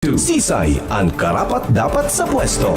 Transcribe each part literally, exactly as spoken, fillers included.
Sisay ang karapat-dapat sa pwesto?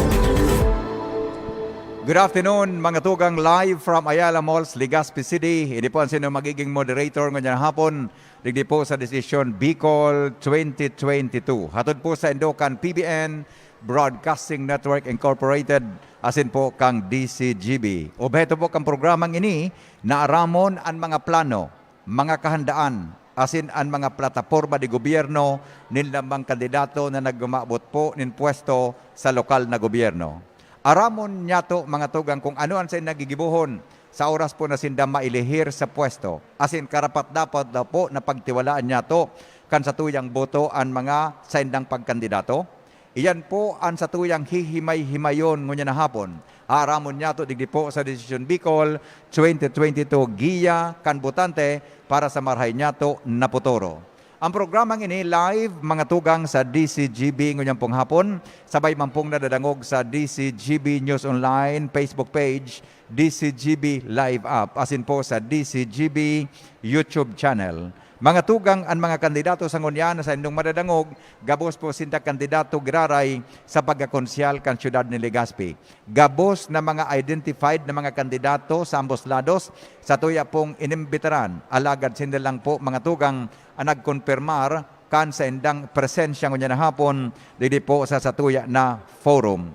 Good afternoon, mga tugang, live from Ayala Malls, Legazpi City. Ini po ang sino magiging moderator nganyang hapon, digdi po sa Desisyon Bicol twenty twenty-two. Hatod po sa indo kan P B N Broadcasting Network Incorporated, asin po kang D C G B. Obheto po kan programang ini na aramon an mga plano, mga kahandaan, asin an mga plataporma de gobyerno nin lambang kandidato na nagmamabot po nin pwesto sa lokal na gobyerno. Aramon nyato, mga tugang, kung ano an saindang gigibohon sa oras po na sinda mailihir sa pwesto, asin karapat-dapat daw po na pagtiwalaan nyato kan satuyang boto an mga saindang pagkandidato. Iyan po an satuyang hihimay-himayon ngunyan na hapon. Aaramon nyato digdi po sa Desisyon Bicol twenty twenty-two, Giya kan Botante para sa Marahay Nyato na Futuro. Ang programang ini live, mga tugang, sa D C G B ngunyan pong hapon. Sabay man pong nadadangog sa D C G B News Online Facebook page, D C G B Live App, asin po sa D C G B YouTube channel. Mga tugang, an mga kandidato sa ngunyan na saindong madadangog, gabos po sinda kandidato giraray sa pagkakonsyal kan siyudad ni Legazpi. Gabos na mga identified na mga kandidato sa ambos lados, satuya pong inimbitaran. Alagad sinda lang po, mga tugang, an nagkonpirmar kan saindang presensya ngunyan na hapon digdi po sa satuya na forum.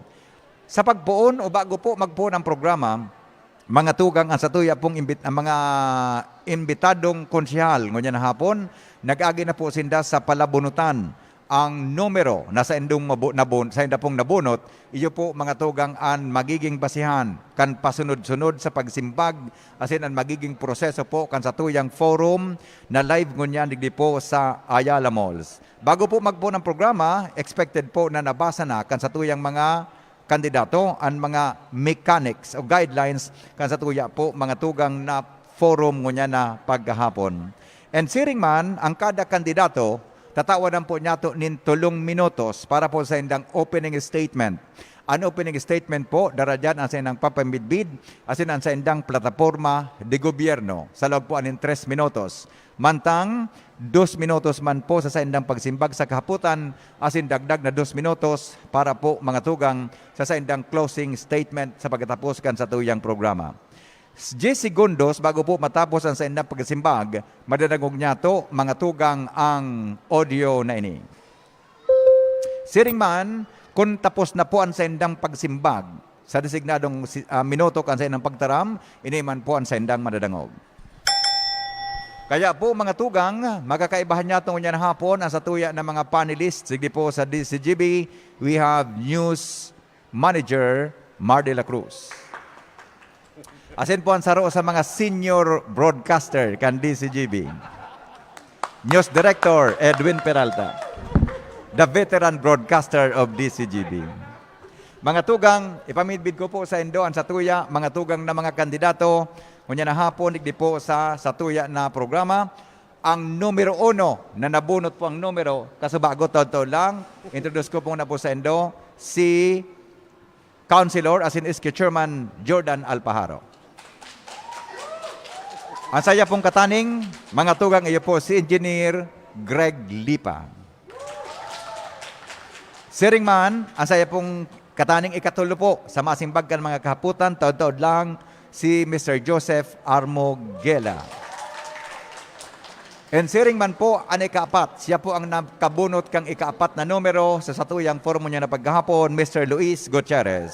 Sa pagpoon o bago po magpoon ang programa, mga tugang, ang satuya pong imbit-, ang mga imbitadong konsehal ngunyan na hapon, nag-agi na po sinda sa palabunutan. Ang numero na saindong mabu-, nabun-, sainda pong nabunot, iyo po, mga tugang, an magiging basihan kan pasunod-sunod sa pagsimbag, asin an magiging proseso po kan satuyang forum na live ngunyan digdi po sa Ayala Malls. Bago po magpoon ang programa, expected po na nabasa na kan satuyang mga kandidato an mga mechanics o guidelines kan satuya po, mga tugang, na forum ngunyan na paghahapon. And siring man, ang kada kandidato, tatawan po nyato nin tolong minutos para po sa indang opening statement. An opening statement po, dara diyan ang saindang papamidbid asin ang saindang plataporma de gobyerno sa laog po aning tres minutos. Mantang, dos minutos man po sa saindang pagsimbag sa kahapotan, asin dagdag na dos minutos para po, mga tugang, sa saindang closing statement sa pagkatapos kan satuyang programa. Dyes segundos bago po matapos ang saindang pagsimbag, madadangog nyato, mga tugang, ang audio na ini. Siring man, kun tapos na po an saindang pagsimbag sa designadong si-, ah, minuto kan saindang pagtaram, ini man po an saindang madadangog. Kaya po, mga tugang, magkakaibahan nyato ngunyan hapon ang satuya na mga panelists digdi po sa D C G B. We have News Manager Mar de la Cruz. Asin po ang saro sa mga senior broadcaster kan D C G B. News Director Edwin Peralta, the veteran broadcaster of D C G B. Mga tugang, ipamidbid ko po saindo an satuya, mga tugang na mga kandidato, ngunyan na hapon, digdi po sa satuya na programa. Ang numero uno na nabunot po ang numero, kasubago, taod-taod lang, introduce ko po na po saindo si Councilor asin S K Chairman Jordan Alpajaro. Ang saya pong kataning, mga tugang, iyo po si Engineer Greg Lipa. Siring man, ang saya pong kataning ikatulo po sa masimbag kan mga kahapotan, taod-taod lang, si Mister Joseph Armogela. And siring man po, an ikaapat, siya po ang nakabunot kan ikaapat na numero sa satuyang forum ngunyan na paghahapon, Mister Luis Gutierrez.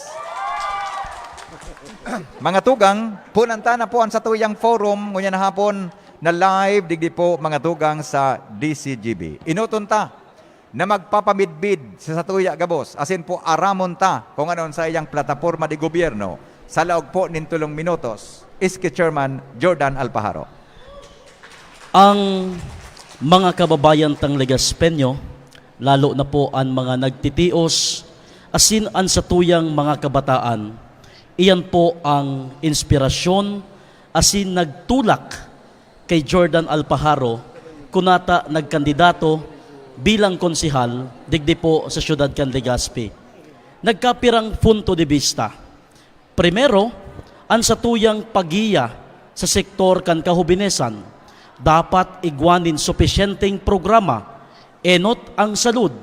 Mga tugang, punanta na po ang satuyang forum ngunyan na hapon na live digdi po, mga tugang, sa D C G B. Enoton ta na magpapamidbid sa satuya gabos, asin po aramon ta kung ano an saiyang plataporma de gobyerno sa laog po nin tolong minutos. S K Chairman Jordan Alpajaro. Ang mga kababayan tang Legazpeño, lalo na po an mga nagtitios, asin an satuyang mga kabataan, iyan po ang inspirasyon asin nagtulak kay Jordan Alpajaro, kunata nagkandidato bilang konsehal digdi po sa siyudad kan Legazpi. Nagkapirang punto de bista. Primero, an satuyang paggiya sa sektor kan kahobinesan. Dapat igwa nin supisyenteng programa, enot ang salud,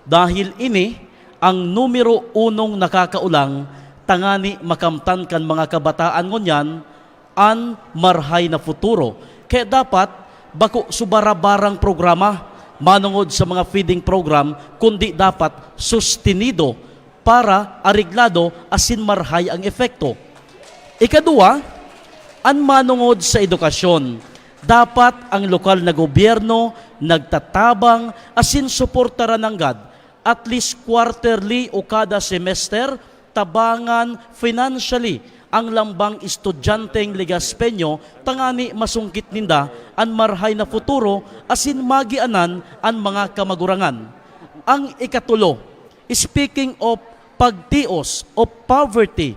Dahil ini ang numero unong nakakaolang tangani makamtan kan mga kabataan ngunyan an marhay na futuro. Kaya dapat bako subara-barang programa manongod sa mga feeding program, kundi dapat sustenido para areglado asin marhay ang epekto. Ikadua, an manongod sa edukasyon. Dapat ang lokal na gobyerno nagtatabang asin suportaran nanggad, at least quarterly o kada semester, tabangan financially ang lambang estudyanteng Legaspeño tangani masungkit ninda an marhay na futuro asin magianan an mga kamagurangan. Ang ikatulo, speaking of pagtios o poverty,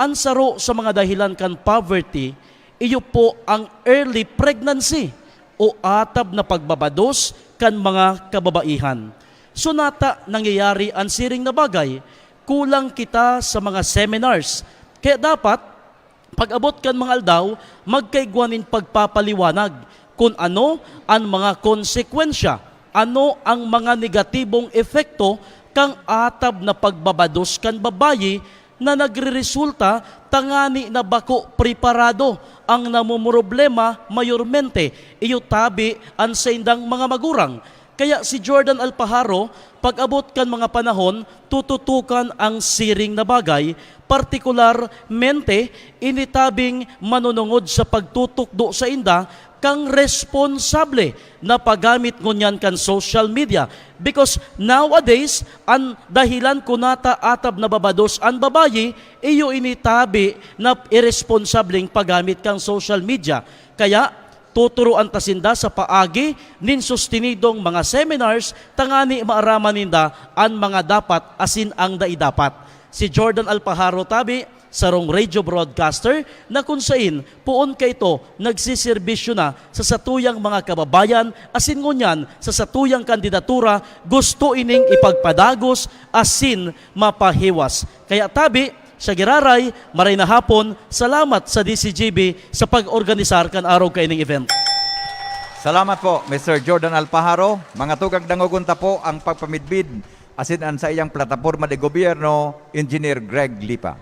an saro sa mga dahilan kan poverty, iyo po ang early pregnancy o atab na pagbabados kan mga kababaihan. So, nata nangyayari an siring na bagay, kulang kita sa mga seminars. Kaya dapat, pag-abot kan mga aldaw, magkaigwa nin pagpapaliwanag kun ano an mga konsekwensya, ano ang mga negatibong epekto kan atab na pagbabados kan babayi na nagreresulta tangani na bako preparado ang namomroblema, mayormente iyo tabi an saindang mga magurang. Kaya si Jordan Alpajaro, pag-abot kan mga panahon, tututukan ang siring na bagay, partikularmente ini tabing manunungod sa pagtutukdo sainda kan responsable na paggamit ngunyan kan social media. Because nowadays, an dahilan kun nata atab nababados an babayi, iyo ini tabi na iresponsableng paggamit kan social media. Kaya, tuturuan ta sinda sa paagi nin sustinidong mga seminars tangani maaraman ninda an mga dapat asin ang dai dapat. Si Jordan Alpajaro tabi, sarong radio broadcaster na kun sain poon kaito nagseserbisyo na sa satuyang mga kababayan asin ngunyan sa satuyang kandidatura gusto ining ipagpadagos asin mapahiwas. Kaya tabi, siya giraray, maray na hapon, salamat sa D C G B sa pag-organisar kan arog kaining event. Salamat po, Mister Jordan Alpajaro. Mga tugang, dangogon ta po ang pagpamidbid asin an saiyang plataporma de gobyerno, Engineer Greg Lipa.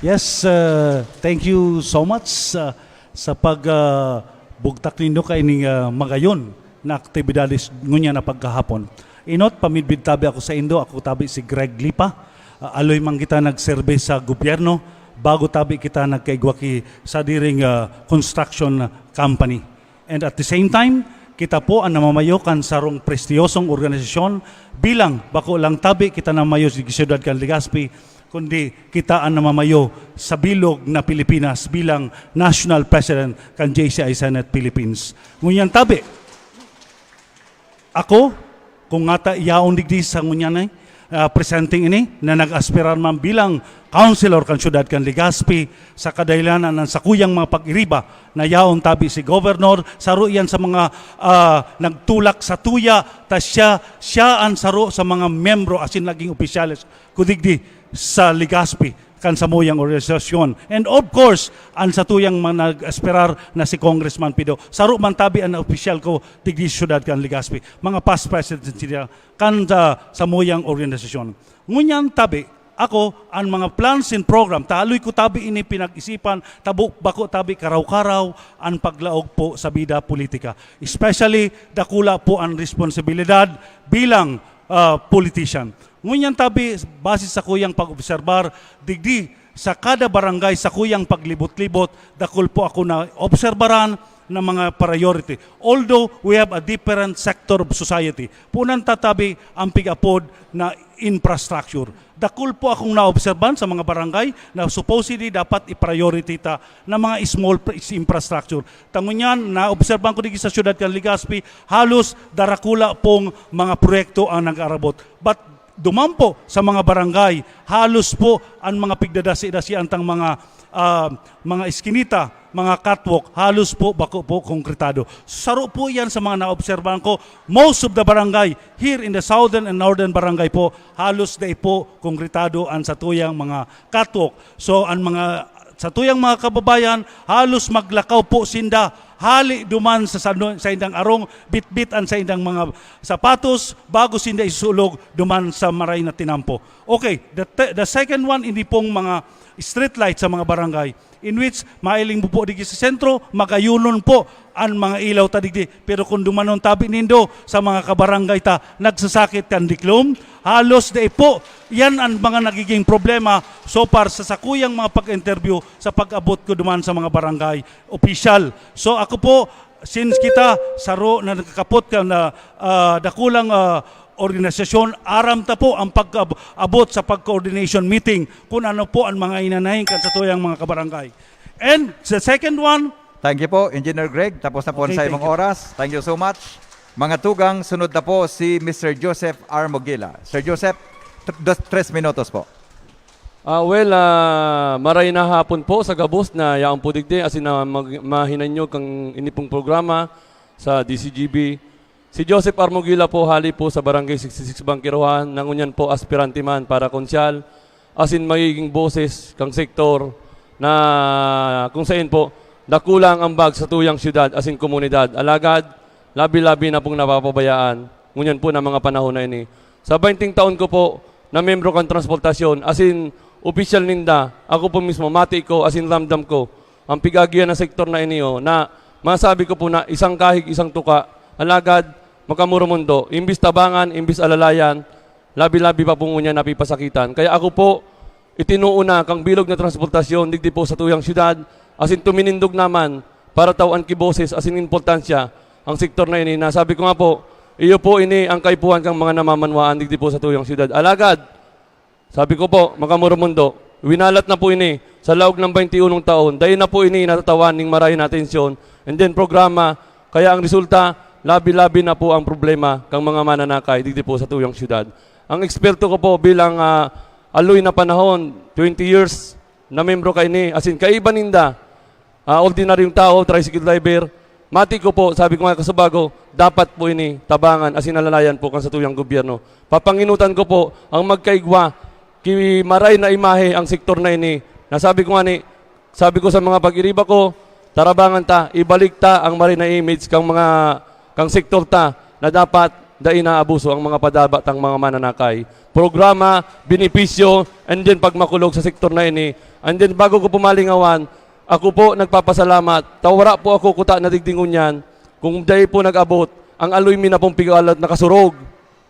Yes, uh, thank you so much uh, sa pag uh, bugtak nindo kaining uh, magayon na aktibidades ngunyan na pagkahapon. Inot, pamidbid tabi ako sa indo, ako tabi si Greg Lipa. Uh, aloy man kita nagserbe sa gobyerno, bago tabi kita nagkaigwa ki sa diring uh, construction company. And at the same time, kita po ang namamayo kan sarong prestiyosong organisasyon bilang bako lang tabi kita namayo sa siyudad kan Legazpi, kundi kita ang namamayo sa bilog na Pilipinas bilang National President kan J C I Senate Philippines. Ngunyan tabi, ako, kung ngata yaon digdi sa ngunyan ay, ah, presenting ini, na nag-aspirar man bilang councilor kan siyudad kan Legazpi, sa kadahilanan ng sakuyang mga pag-iriba na yaon tabi si Governor, saro iyan sa mga ah, nagtulak sa tuya, ta siya, siya ang saro sa mga miyembro asin naging opisyales ko digdi sa Legazpi kan samuyang organisasyon. And of course, ang satuyang mga nag-aspirar na si Congressman Pido. Saro man tabi ang opisyal ko digdi sa siyudad kan Legazpi. Mga past presidents sila kan sa samuyang organisasyon. Ngunyan tabi, ako, ang mga plans and program, taloy ko tabi ini pinag-isipan, tabo bako tabi karaw-karaw ang paglaog po sa bida politika. Especially, dakula po ang responsibilidad bilang ah, politician. Ngunyan tabi, base sa kuyang pag-obserbar, digdi sa kada barangay, sa kuyang paglibot-libot, dakul po ako na obserbaran na mga priority. Although we have a different sector of society, punan tatabi ang pig-apod na infrastructure. Dakul po akong naobserban sa mga barangay na supposedly dapat i-priority ta na mga small pr- infrastructure. Tangon yan, naobserban ko digdi sa siyudad kan Legazpi, halos darakula pong mga proyekto ang nag-aarabot. But duman po sa mga barangay, halos po ang mga pigdadasi-dasian tang mga ah, mga iskinita, mga catwalk, halos po bako po konkretado. Saro po yan sa mga naobserbahan ko. Most of the barangay here in the southern and northern barangay po, halos dai po konkretado ang satuyang mga catwalk. So ang mga satuyang mga kababayan, halos maglakaw po sinda Hali duman sa sano-, saindang arong, bitbit an saindang mga sapatos, bago sinda isusulog duman sa maray na tinampo. Okay, the te-, the second one, ini pong mga street light sa mga barangay, in which mailing mo po digdi sa sentro, magayunon po an mga ilaw ta digdi. Pero kung dumanon tabi nindo sa mga kabarangay ta, nagsasakit kan diklom, halos dai po. Yan ang mga nagiging problema so far sa sakuyang mga pag-interview sa pag-abot ko duman sa mga barangay opisyal. So ako po, since kita saro na nakakapot kan, ah, ah, dakulang, ah, organisasyon, aram ta po ang pag-abot sa pag-coordination meeting kung ano po ang mga inanahin kan satuyang mga kabarangay. And the second one, Thank you po, Engineer Greg. Tapos na po ang Okay, sa imong thank you. oras. Thank you so much. Mga tugang, sunod na po si Mister Joseph Armogila. Sir Joseph, tr-, dos, tres minutos po. Ah, well, ah, maray na hapon po sa gabos na yaon po digdi, asin na mag-, mahinanyog kan ini pong programa sa D C G B. Si Joseph Armogila po, hali po sa Barangay sixty-six Bangkirohan, na ngunyan po aspirante man para konsyal, asin magiging boses kang sektor na kung sain po, dakula ang ambag sa tuyang syudad asin komunidad. Alagad, labi-labi na pong napapabayaan, ngunyan po na mga panahon na ini. Sa bainting taon ko po na membro kan transportasyon, asin opisyal ninda, ako po mismo, mati ko, asin ramdam ko, ang pig-aagihan na sektor na ini, oh, na masabi ko po na isang kahig, isang tuka, alagad, makamuramundo, imbis tabangan, imbis alalayan, labi-labi pa po ngunyan napipasakitan. Kaya ako po, itinuon na kang bilog na transportasyon digdi po sa tuyang syudad, asin tuminindog naman para tawan ki boses asin importansya ang sektor na ini, na sabi ko nga po, iyo po ini ang kaipuhan kang mga namamanwaan digdi po sa tuyang syudad. Alagad, sabi ko po, makamuramundo, winalat na po ini sa laog ng bainti unong taon, dai na po ini natatawan ning maray na atensyon, and then programa, kaya ang resulta, labi-labi na po ang problema kang mga mananakay digdi po sa tuyang syudad. Ang eksperto ko po bilang, ah, aloy na panahon, twenty years na membro kaini, asin kaiba ninda, ah, ordinaryong tao, tricycle driver, mati ko po, sabi ko nga kasubago, dapat po ini tabangan asin alalayan po kan satuyang gobyerno. Papanginutan ko po ang magkaigwa ki maray na imahe ang sektor na ini. Na sabi ko nga ni, sabi ko sa mga pag-iriba ko, tarabangan ta, ibalik ta ang maray na image kang mga, kang sektor ta na dapat dai naabuso ang mga padaba tang mga mananakay. Programa, benepisyo, and then pagmakulog sa sektor na ini. And then bago ko pumalingawan, ako po nagpapasalamat. Ta wara po ako kuta na digdi ngunyan kung dai po nag-abot ang aloy mi na pong pigalat nakasurog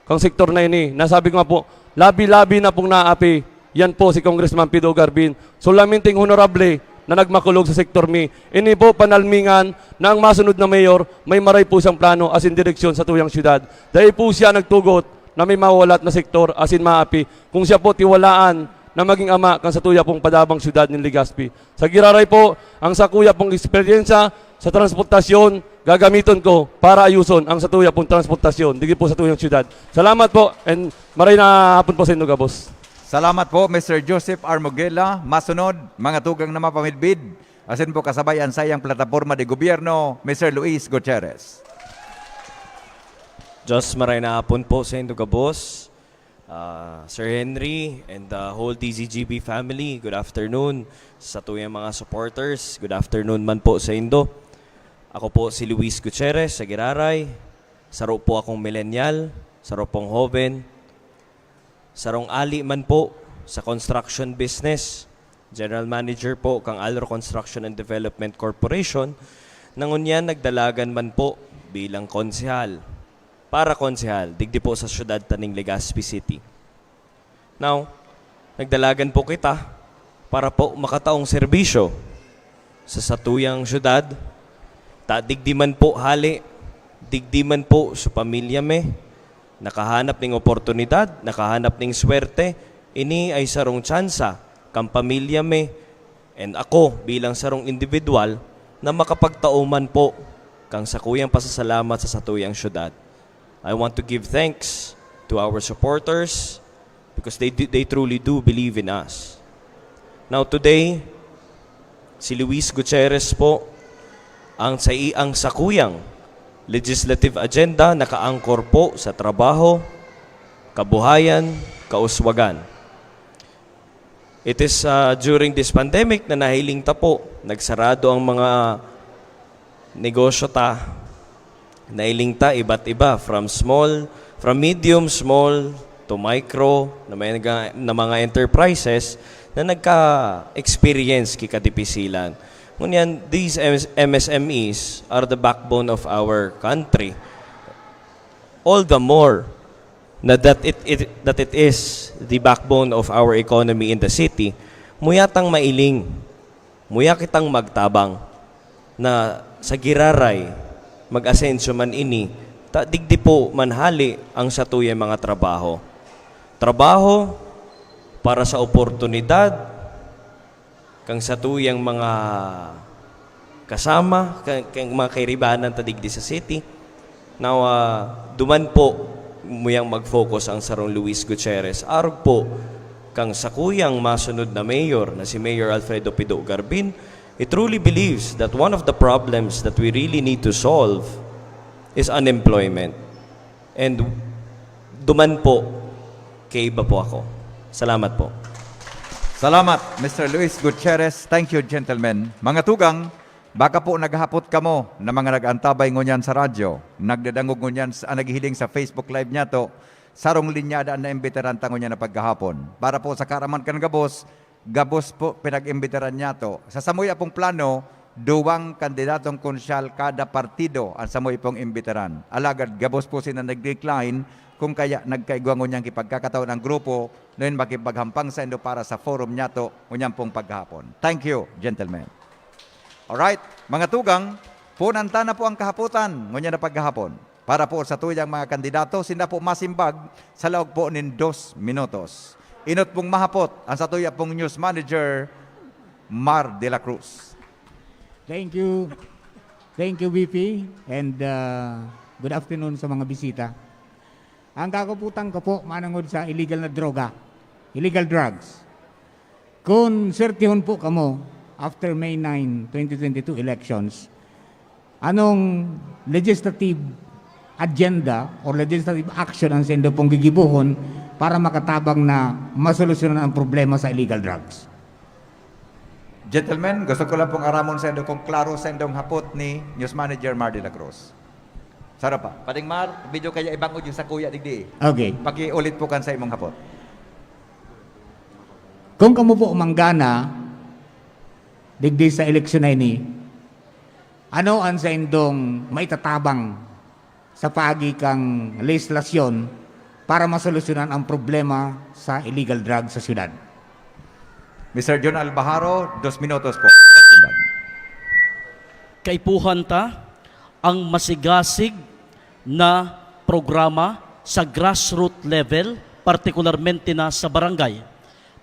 kang sektor na ini. Nasabi ko nga po, labi-labi na pong naapi, yan po si Congressman Pido Garbin. Solamente honorable na nagmakulog sa sektor mi. Ini po panalmingan na ang masunod na mayor may maray po siyang plano asin direksyon sa tuyang syudad. Dai po siya nagtugot na may mawalat na sektor asin maapi kung siya po tiwalaan na maging ama kan satuya pong padabang syudad nin Legazpi. Sa giraray po, ang sakuya pong eksperyensya sa transportasyon, gagamiton ko para ayuson ang satuya pong transportasyon digdi po sa tuyang syudad. Salamat po, and maray na hapon po sa indo gabos. Salamat po, Mister Joseph Armogela. Masunod, mga tugang na mapamidbid, asin po kasabay ang sayang plataporma de gobyerno, Mister Luis Gutierrez. Diyos, maray na hapon po sa indo gabos. Ah, Sir Henry and the whole D Z G B family, good afternoon. Sa tuyang mga supporters, good afternoon man po sa indo. Ako po si Luis Gutierrez sa Giraray. Saro po akong millennial, saro pong hoben, sarong ali man po sa construction business. General Manager po kang Alro Construction and Development Corporation, na ngunyan nagdalagan man po bilang konsehal, para konsehal, digdi po sa siyudad ta ning Legazpi City. Now, nagdalagan po kita para po makataong serbisyo sa satuyang siyudad, ta digdi man po hali, digdi man po sa pamilya mi, nakahanap ning oportunidad, nakahanap ning swerte, ini ay sarong tsansa kan pamilya mi and ako bilang sarong indibidwal na makapagtao man po kang sakuyang pasasalamat sa satuyang siyudad. I want to give thanks to our supporters because they do, they truly do believe in us. Now today, si Luis Gutierrez po ang sa iang sakuyang legislative agenda nakaangkor po sa trabaho, kabuhayan, kauswagan. It is, ah, during this pandemic na nahiling ta po, nagsarado ang mga negosyo ta, nailing ta iba't iba, from small, from medium, small, to micro, na may naga-, na mga enterprises na nagka-experience ki kadipisilan. Ngunyan, these M S M E s are the backbone of our country. All the more na that it, it, that it is the backbone of our economy in the city, muya tang mailing, muya kitang magtabang na sa giraray, mag-asensyo man ini, ta digdi po manhali ang satuyang mga trabaho. Trabaho para sa oportunidad, kang satuyang mga kasama, kang, kang mga kairibanan ta digdi sa city. Now, ah, duman po, muyang mag-focus ang sarong Luis Gutierrez. Arog po, kang sakuyang masunod na mayor, na si Mayor Alfredo Pido Garbin, he truly believes that one of the problems that we really need to solve is unemployment. And duman po, kaiba po ako. Salamat po. Salamat, Mister Luis Gutierrez. Thank you, gentlemen. Mga tugang, baka po naghahapot kamo na mga nag-antabay ngunyan sa radyo, nagdadangog ngunyan sa, naghihiling sa Facebook Live niyato, sarong linyada na imbitaran ta ngunyan na pagkahapon. Para po sa kaaraman kan gabos, gabos po pinag-imbitaran niyato. Sa samuya pong plano, duwang kandidatong konsyal kada partido ang samuya pong imbitaran. Alagad gabos po sila nag-decline, kung kaya nagkaigwa ngunyan kipagkakataon ang grupo na yun makipaghampang saindo para sa forum niyato ngunyan pong paghahapon. Thank you, gentlemen. Alright, mga tugang, punan ta na po ang kahapotan ngunyan na paghahapon. Para po sa tuyang mga kandidato, sinda po masimbag sa laog po nin dos minutos. Inot pong mahapot ang satuya pong news manager, Mar de la Cruz. Thank you. Thank you, V P, and uh, good afternoon sa mga bisita. Ang kakuputan ko po manungod sa illegal na droga, illegal drugs. Kung swertehon po kamo after May nine, twenty twenty-two elections, anong legislative agenda or legislative action ang sendo pong gigibohon para makatabang na masolusyonan ang problema sa illegal drugs? Gentlemen, gusto ko lang pong aramon sa indo kung klaro sa indong hapot ni News Manager Mar de la Cruz. Saro pa. Pading Mar, medyo kaya ibangod yung sakuya digdi. Okay. Pakiulit po kan sa imong hapot. Kung kamo po manggana digdi sa eleksyon na ini, ano ang saindong maitatabang sa paagi kang legislasyon para masolusyonan ang problema sa illegal drugs sa syudad? Mister John Albaharo, dos minutos po. Kaipuhan ta ang masigasig na programa sa grassroots level, partikularmente na sa barangay.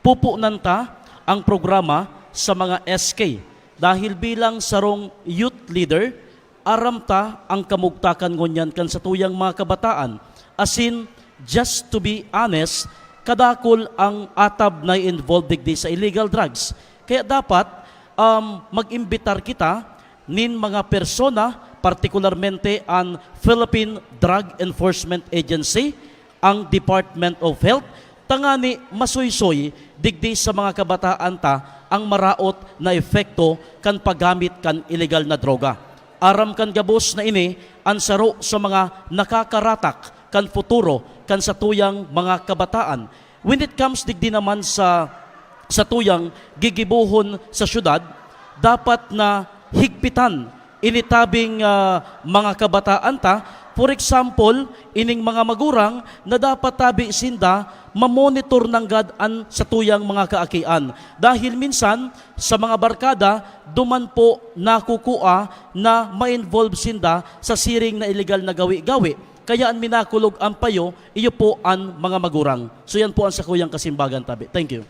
Pupunan ta ang programa sa mga S K dahil bilang sarong youth leader, aram ta ang kamugtakan ngunyan kan satuyang mga kabataan, asin, just to be honest, kadakul ang atab na involved digdi sa illegal drugs. Kaya dapat um, mag-imbitar kita nin mga persona, partikularmente an Philippine Drug Enforcement Agency, ang Department of Health, tangani masuysoy digdi sa mga kabataan ta ang maraot na epekto kan paggamit kan ilegal na droga. Aram kan gabos na ini an saro sa mga nakakaratak kan futuro kan satuyang mga kabataan. When it comes digdi naman sa satuyang gigibohon sa syudad, dapat na higpitan initabing uh, mga kabataan ta. For example, ining mga magurang na dapat tabi sinda mamonitor nanggad an satuyang mga kaakian. Dahil minsan, sa mga barkada, duman po nakukua na ma-involve sinda sa siring na illegal na gawi-gawi. Kaya an minakulog an payo, iyo po an mga magurang. So yan po ang sakuyang kasimbagan tabi. Thank you.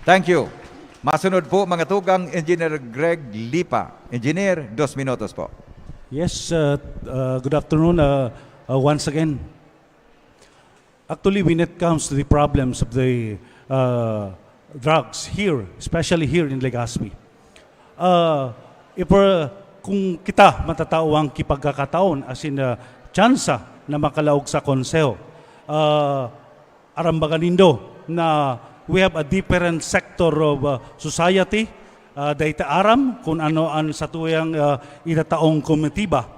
Thank you. Masunod po mga tugang, Engineer Greg Lipa. Engineer, dos minutos po. Yes, uh, uh, good afternoon uh, uh, once again. Actually, when it comes to the problems of the uh, drugs here, especially here in Legazpi, uh, if we're, kung kita matatao ang kipagkakataon, as in uh, tsansa na makalaog sa konseho, uh, arambagan nindo na we have a different sector of uh, society ah, dai ta aram kun ano an satuyang, ah, itataong komitiba.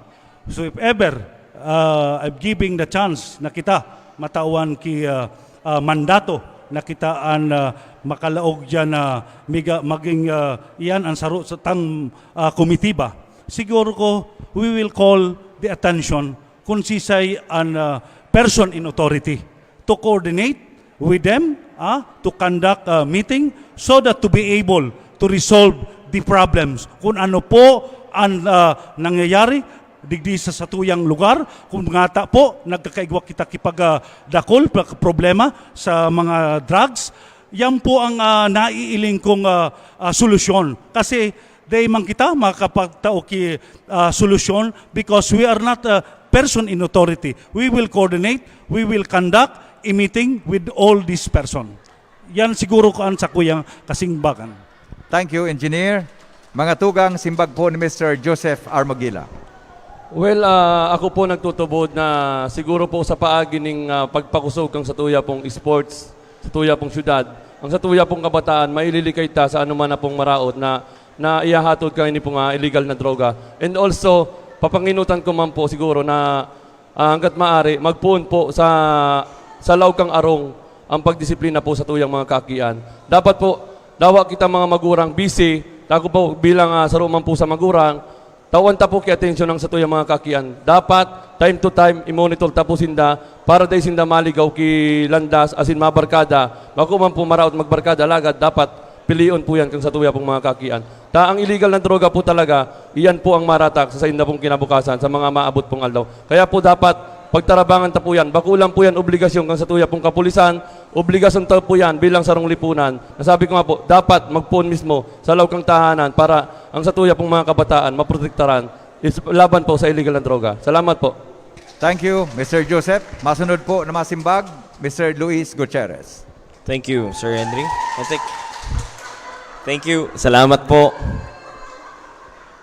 So if ever, ah, I'm giving the chance na kita matawan ki, ah, ah, mandato na kita an, ah, makalaog diyan na miga-, maging, ah, iyan an saro sa tang, ah, komitiba. Siguro ko, we will call the attention kung sisay an, ah, person in authority to coordinate with them, ah, to conduct a meeting so that to be able to resolve the problems. Kung ano po ang, ah, nangyayari digdi sa satuyang lugar, kung ngata po nagkakaigwa kita kipag, ah, dakul, pag-, problema sa mga drugs, yan po ang, ah, naiiling kong, ah, ah, solusyon. Kasi dai man kita makapagtao ki, ah, solusyon because we are not a person in authority. We will coordinate, we will conduct a meeting with all this person. Yan siguro ko an sakuyang kasimbagan. Thank you, Engineer. Mga tugang, simbag po ni Mister Joseph Armagila. Well, ah, ako po nagtutubod na siguro po sa paagi ning, ah, pagpakusog kang satuya pong sports, satuya pong syudad, ang satuya pong kabataan, maililikay ta sa anuman na pong maraot na, na ihahatod kaini pong, ah, illegal na droga. And also, papanginutan ko man po siguro na, ah, hanggat maaari, magpoon po sa, sa laog kang arong ang pagdisiplina po satuyang mga kaakian. Dapat po, dawa kita mga magurang busy, tako po bilang, ah, saro man po sa magurang, tawan ta po ki atensyon ang satuyang mga kaakian. Dapat, time to time, i-monitor ta po sinda para dai sinda maligaw ki landas, asin mabarkada. Bako man po maraot magbarkada, lagad dapat pilion po yan kang satuya pong mga kaakian. Ta ang illegal na droga po talaga, iyan po ang maratak sa sainda pong kinabukasan, sa mga maabot pong aldaw. Kaya po dapat, pagtarabangan ta po yan. Bako lang po yan obligasyon kang satuya pong kapulisan, obligasyon ta po yan bilang sarong lipunan. Nasabi ko nga po, dapat magpoon mismo sa laog kang tahanan para ang satuya pong mga kabataan maprotektaran is laban po sa illegal na droga. Salamat po. Thank you, Mister Joseph. Masunod po na masimbag, Mister Luis Gutierrez. Thank you, Sir Henry. And thank, thank you. Salamat po.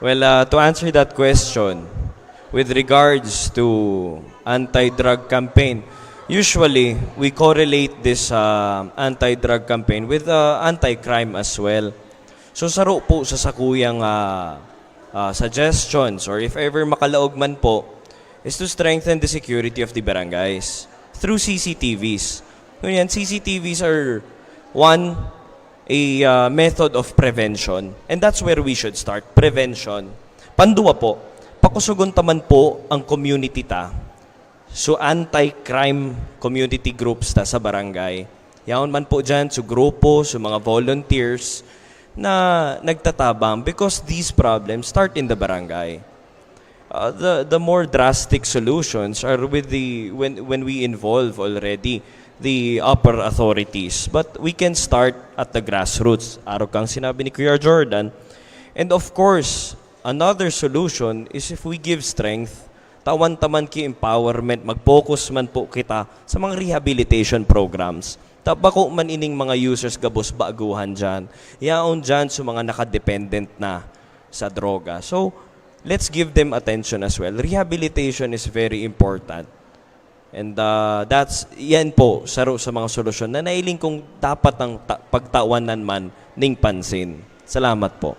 Well, uh, to answer that question, with regards to anti-drug campaign, usually we correlate this uh, anti-drug campaign with uh, anti-crime as well. So saro po sa sakuyang uh, uh, suggestions, or if ever makalaog man po, is to strengthen the security of the barangays through C C T Vs. Ngunyan, C C T Vs are one, a uh, method of prevention, and that's where we should start, prevention. Panduwa po, pakusugon ta man po ang community ta. So anti-crime community groups ta sa barangay. Yaon man po dyan, so grupo, so mga volunteers na nagtatabang because these problems start in the barangay. Uh, the the more drastic solutions are with the when when we involve already the upper authorities, but we can start at the grassroots, arog kang sinabi ni Kuya Jordan. And of course, another solution is if we give strength, tawan ta man ki empowerment, mag-focus man po kita sa mga rehabilitation programs. Ta bako man ining mga users gabos baguhan dyan, yaon dyan sa mga nakadependent na sa droga. So, let's give them attention as well. Rehabilitation is very important. And uh, that's, yan po, saro sa mga solusyon na nailing kong dapat ang ta- pagtawanan man ning pansin. Salamat po.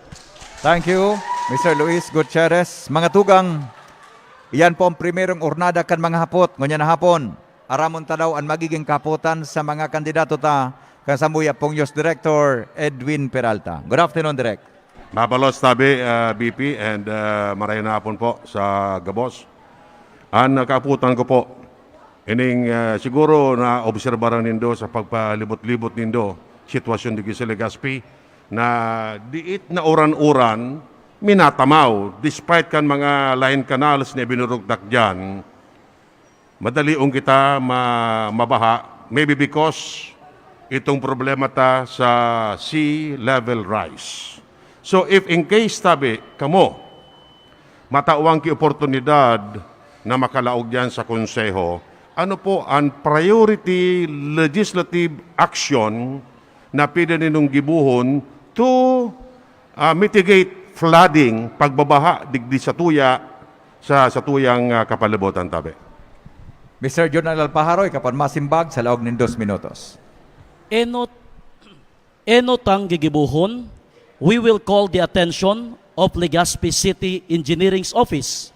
Thank you, Mister Luis Gutierrez. Mga tugang, iyan po ang primerong urnada kan mga hapot. Ngunyan na hapon, aramon ta daw an magiging kahapotan sa mga kandidato ta kan samuyang pong News Director, Edwin Peralta. Good afternoon, Direk. Mabalos tabi, ah, B P, and ah, marayong na hapon po sa gabos. Ang kaaputan ko po, ining ah, siguro na-obserbaran nindo sa pagpalibot-libot nindo, sitwasyon digdi sa Legazpi, na diit na uran-uran, minatamaw, despite kan mga line canals na ibinurugtak dyan, madalion kita ma- mabaha, maybe because itong problema ta sa sea level rise. So if in case tabi kamo matawan ki oportunidad na makalaog diyan sa konseho, ano po ang priority legislative action na pwede ninong gibuhon to ah, mitigate flooding, pagbabaha digdi sa tuya sa satuyang ah, kapalibutan tabi. Mister Jonel Alpajaro, ika pon masimbag sa laog nin dos minutos. Enot, enot ang gigibuhon We will call the attention of Legazpi City Engineering's Office.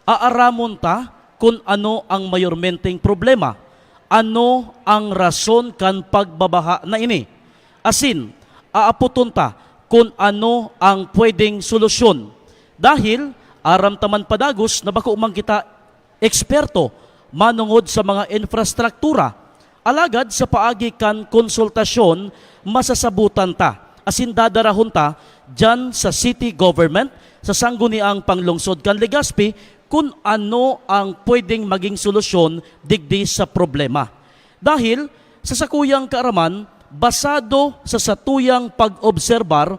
Aaramon ta kun ano ang mayormenteng problema, ano ang rason kan pagbabaha na ini. Asin, aapoton ta kun ano ang pwedeng solusyon. Dahil aram ta man padagos na bako man kita eksperto manongod sa mga infrastruktura. Alagad sa paagi kan konsultasyon, masasabotan ta asin dadarahon ta diyan sa city government, sa Sangguniang Panglungsod kan Legazpi, kun ano ang pwedeng maging solusyon digdi sa problema. Dahil sa sakuyang kaaraman, basado sa satuyang pag-obserbar,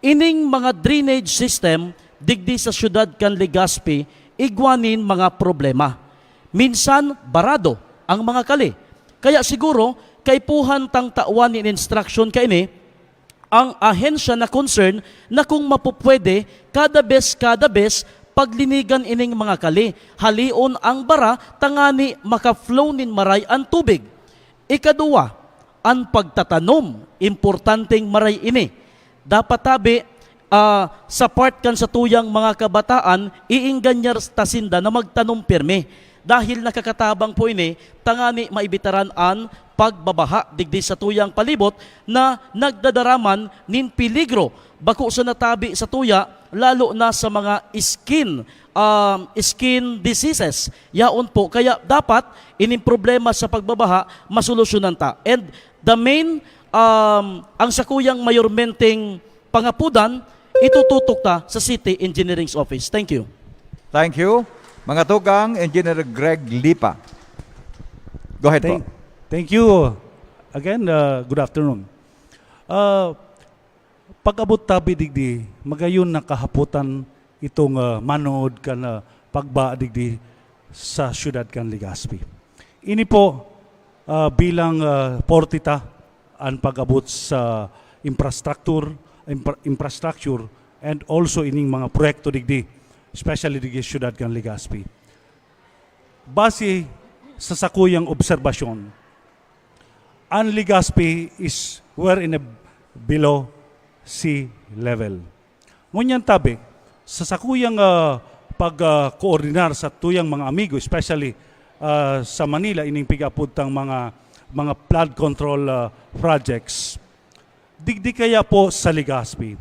ining mga drainage system digdi sa siyudad kan Legazpi, igwa nin mga problema. Minsan, barado ang mga kali. Kaya siguro, kaipuhan tang tawan nin instruction kaini, ang ahensya na concern na kung mapupwede, kada bes, kada bes, paglinigan ining mga kali, halion ang bara tangani maka-flow nin maray an tubig. Ikaduwa, an pagtatanom, importanteng maray ini. Dapat tabi, ah, sa part kan satuyang mga kabataan, iingganyar ta sinda na magtanom pirmi. Dahil nakakatabang po ini, tangani maibitaran an pagbabaha digdi satuyang palibot na nagdadaraman nin peligro, bako sa natabi satuya, lalo na sa mga skin, um, skin diseases. Yaon po, kaya dapat ining problema sa pagbabaha masolusyonan ta. And the main, um, ang sakuyang mayormenteng pangapudan, itututok ta sa City Engineering's Office. Thank you. Thank you. Mga tugang, Engineer Greg Lipa. Go ahead po. Thank, thank you. Again, uh, good afternoon. Uh, pag-abot tabi digdi, magayon na kahapotan itong, uh, manood kan, uh, pagba digdi sa siyudad kan Legazpi. Ini po, uh, bilang, uh, portita an pag-abot sa infrastructure, infra-, infrastructure and also ining mga proyekto digdi, especially digdi sa siyudad kan Legazpi. Base sa sakuyang obserbasyon, an Legazpi is were in a below sea level. Ngunyan tabi, sa sakuyang, ah, pag, ah, koordinar sa tuyang mga amigo, especially, ah, sa Manila, ining pig-apod tang mga, mga flood control, ah, projects, digdi kaya po sa Legazpi,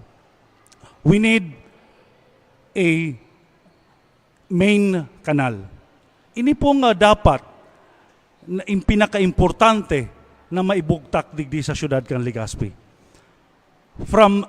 we need a main canal. Ini po nga dapat na in pinakaimportante na maibugtak digdi sa siyudad kan Legazpi. From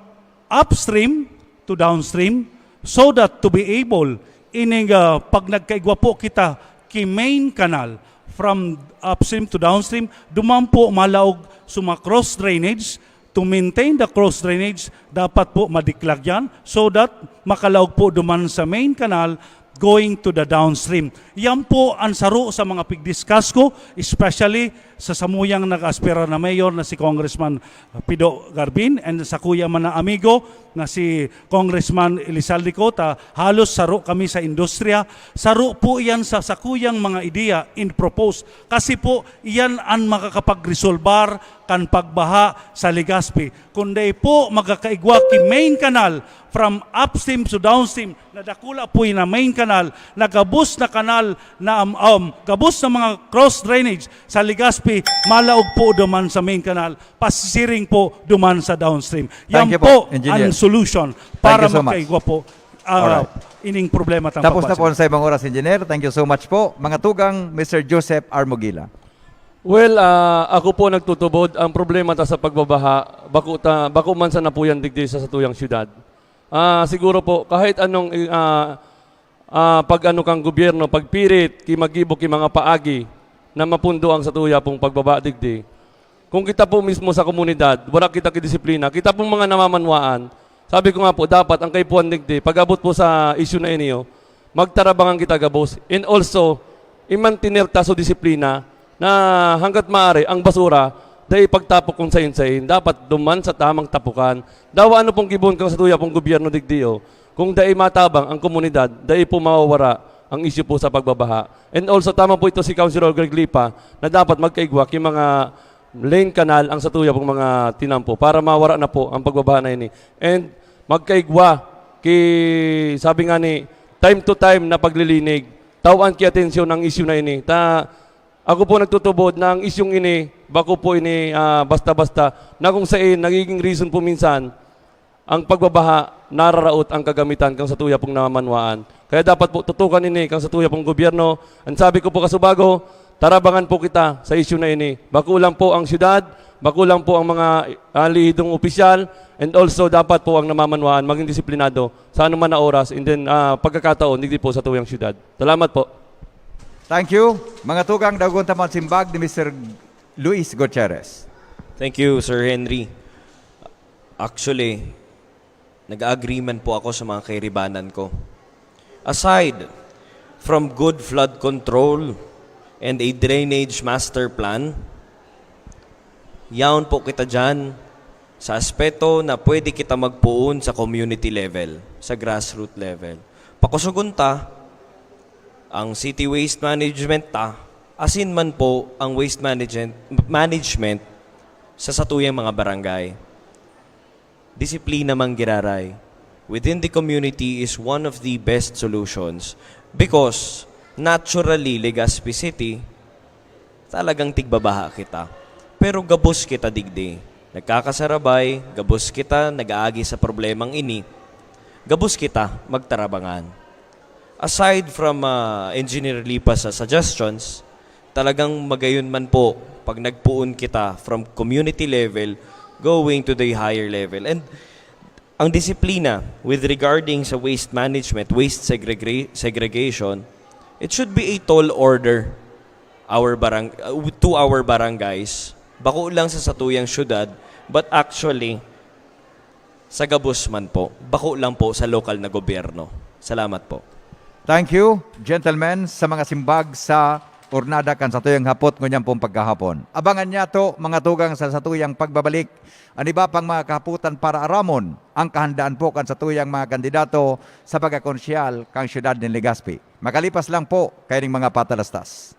upstream to downstream, so that to be able, ining, ah, pag nagkaigwa po kita ki main canal, from upstream to downstream, duman po malaog sa mga cross drainage, to maintain the cross drainage, dapat po madiklag yan so that makalaog po duman sa main canal going to the downstream. Yan po ang saro sa mga pigdiscuss ko, especially sa samuyang nag-aspira na mayor na si Congressman Pido Garbin and sa kuya man na amigo na si Congressman Elizalde Cota. Halos saro kami sa industriya. Saro po yan sa sakuyang mga ideya in propose. Kasi po, iyan an makakapagresolbar kan pagbaha sa Legazpi. Kun dai po magkakaigwa ki main canal from upstream to downstream, na dakula po na main canal, na gabos na kanal na, um, um, gabos na mga cross drainage sa Legazpi, malaog po duman sa main canal, pasisiring po duman sa downstream. Yan Thank you po, po Engineer. Ang solution Thank para you so much. Magkaigwa po, ah, Alright. Ining problema tang Tapos na po pagbaha. Ang sa ibang oras, Engineer. Thank you so much po. Mga tugang, Mister Joseph Armogila. Well, ah, ako po nagtutubod, ang problema ta sa pagbabaha, bako ta, bako man sana po yan digdi sa satuyang syudad. Ah, siguro po, kahit anong, ah, ah, pag-ano kang gobyerno, pagpirit, ki maggibo ki mga paagi na mapundo ang satuya pong pagbaba digdi. Kung kita po mismo sa komunidad, wala kita ki disiplina, kita pong mga namamanwaan, sabi ko nga po, dapat ang kaipuhan digdi, pag-abot po sa issue na iniyo, magtarabangan kita gabos. And also, i-mantener ta so disiplina na hangga't maaari, ang basura, dai pagtapok kung sain-sain. Dapat duman sa tamang tapukan. Dawa ano pong gibohon kan satuya pong gobyerno digdi, oh. Kung dai matabang ang komunidad, dai po mawawara ang isyu po sa pagbabaha. And also, tama po ito si Councilor Greg Lipa na dapat magkaigwa ki mga lane canal ang satuya pong mga tinampo para mawara na po ang pagbabaha na ini. And magkaigwa ki, sabi nga ni, time to time na paglilinig, tawan ki atensyon ang isyu na ini. Ta, ako po nagtutubod na ang isyung ini, bako po ini, ah, basta-basta, na kung sain nagiging reason po minsan ang pagbabaha, nararaot ang kagamitan kan satuya pong namamanwaan. Kaya dapat po tutukan ini kan satuya pong gobyerno. Ang sabi ko po, kasubago, tarabangan po kita sa isyu na ini. Bako lang po ang syudad, bako lang po ang mga, ah, lihidong opisyal, and also dapat po ang namamanwaan maging disiplinado sa anuman na oras and then, ah, pagkakataon digdi po sa tuyang syudad. Salamat po. Thank you. Mga tugang, dagon ta man simbag ni Mister Luis Gutierrez. Thank you, Sir Henry. Actually, nag-agree man po ako sa mga kairibanan ko. Aside from good flood control and a drainage master plan, yaon po kita dyan sa aspeto na pwede kita magpuon sa community level, sa grassroots level. Pakusugon ta ang city waste management ta, asin man po ang waste management, management sa satuyang mga barangay. Disiplina man giraray within the community is one of the best solutions because naturally, Legazpi City, talagang tigbabaha kita. Pero gabos kita digdi. Nagkakasarabay, gabos kita nag-aagi sa problemang ini. Gabos kita magtarabangan. Aside from uh, Engineer Lipa sa suggestions, talagang magayon man po pag nagpuon kita from community level going to the higher level. And ang disiplina with regarding sa waste management, waste segregra- segregation, it should be a tall order our barang uh, to our barangays. Bako lang sa satuyang syudad, but actually sa gabos man po, bako lang po sa lokal na gobyerno. Salamat po. Thank you, gentlemen, sa mga simbag sa urnada kan satuyang hapot ngunyan pong pagkahapon. Abangan niyato, mga tugang, sa satuyang pagbabalik an iba pang mga kahapotan para aramon ang kahandaan po kan satuyang mga kandidato sa pagkakonsyal kan siyudad nin Legazpi. Makalipas lang po kaining mga patalastas.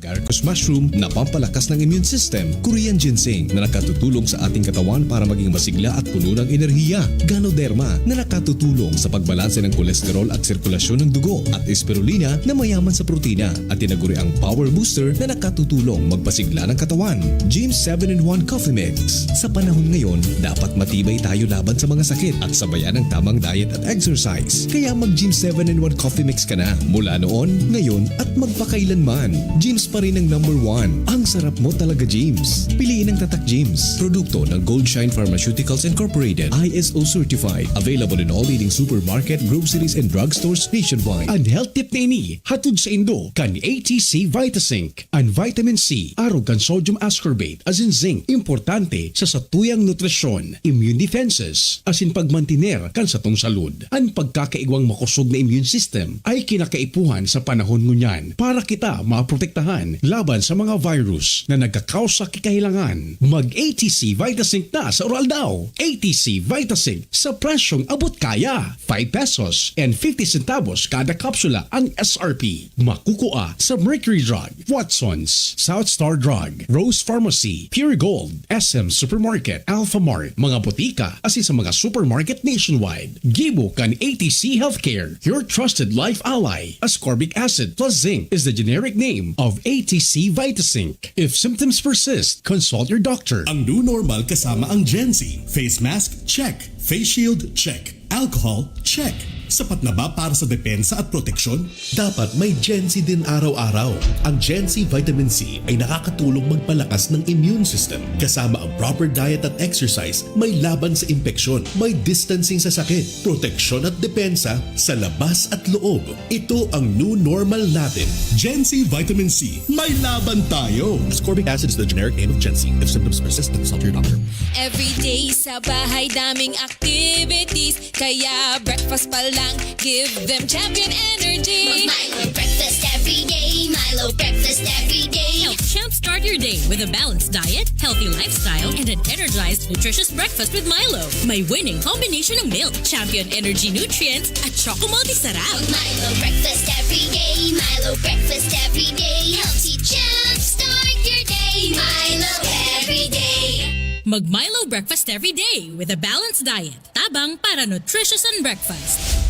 Garcus mushroom na pampalakas ng immune system, Korean ginseng na nakatutulong sa ating katawan para maging masigla at puno ng enerhiya, Ganoderma na nakatutulong sa pagbalanse ng kolesterol at sirkulasyon ng dugo, at Spirulina na mayaman sa protina at tinaguriang power booster na nakatutulong magpasigla ng katawan. Gym seven in one Coffee Mix. Sa panahon ngayon, dapat matibay tayo laban sa mga sakit at sabayan ng tamang diet at exercise. Kaya mag Gym seven in one Coffee Mix ka na. Mula noon, ngayon, at magpakailanman. Gym's pa rin ang number one. Ang sarap mo talaga, Gym's. Piliin ang Tatak Gym's. Produkto ng Goldshine Pharmaceuticals Incorporated. I S O certified. Available in all leading supermarket, groceries, and drugstores nationwide. An health tip na ini, hatod saindo kan A T C Vitasync. An vitamin C, arog kan sodium ascorbate, asin zinc, importante sa satuyang nutrisyon, immune defenses, asin pagmantiner kan satong salud. An pagkakaigwang makosog na immune system ay kinakaipuhan sa panahon ngunyan para kita maprotektahan laban sa mga virus na nagkakausa ki kahilangan. Mag A T C Vitasync na sa Uraldaw. A T C Vitasync sa presyong abot kaya. Five pesos and fifty centavos kada kapsula ang S R P. Makukua sa Mercury Drug, Watson's, South Star Drug, Rose Pharmacy, Pure Gold, S M Supermarket, Alpha Mart, mga botika, asin sa mga supermarket nationwide. Gibo kan A T C Healthcare, your trusted life ally. Ascorbic acid plus zinc is the generic name of A T C Vitasync. If symptoms persist, consult your doctor. Ang new normal kasama ang Gen Z. Face mask, check. Face shield, check. Alcohol, check. Sapat na ba para sa depensa at proteksyon? Dapat may Gen Z din araw-araw. Ang Gen Z Vitamin C ay nakakatulong magpalakas ng immune system. Kasama ang proper diet at exercise, may laban sa impeksyon, may distancing sa sakit, proteksyon at depensa sa labas at loob. Ito ang new normal natin. Gen Z Vitamin C, may laban tayo! Ascorbic acid is the generic name of Gen Z. If symptoms persist, consult your doctor. Everyday sa bahay, daming activities. Kaya breakfast pa Lang, give them champion energy. Milo breakfast every day. Milo breakfast every day. Help jumpstart your day with a balanced diet, healthy lifestyle, and an energized, nutritious breakfast with Milo. May winning combination ng milk, champion energy nutrients, at Choco Multi Sarap. Milo breakfast every day. Milo breakfast every day. Helps you jumpstart your day. Milo every day. Mag Milo breakfast every day with a balanced diet. Tabang para nutritious and breakfast.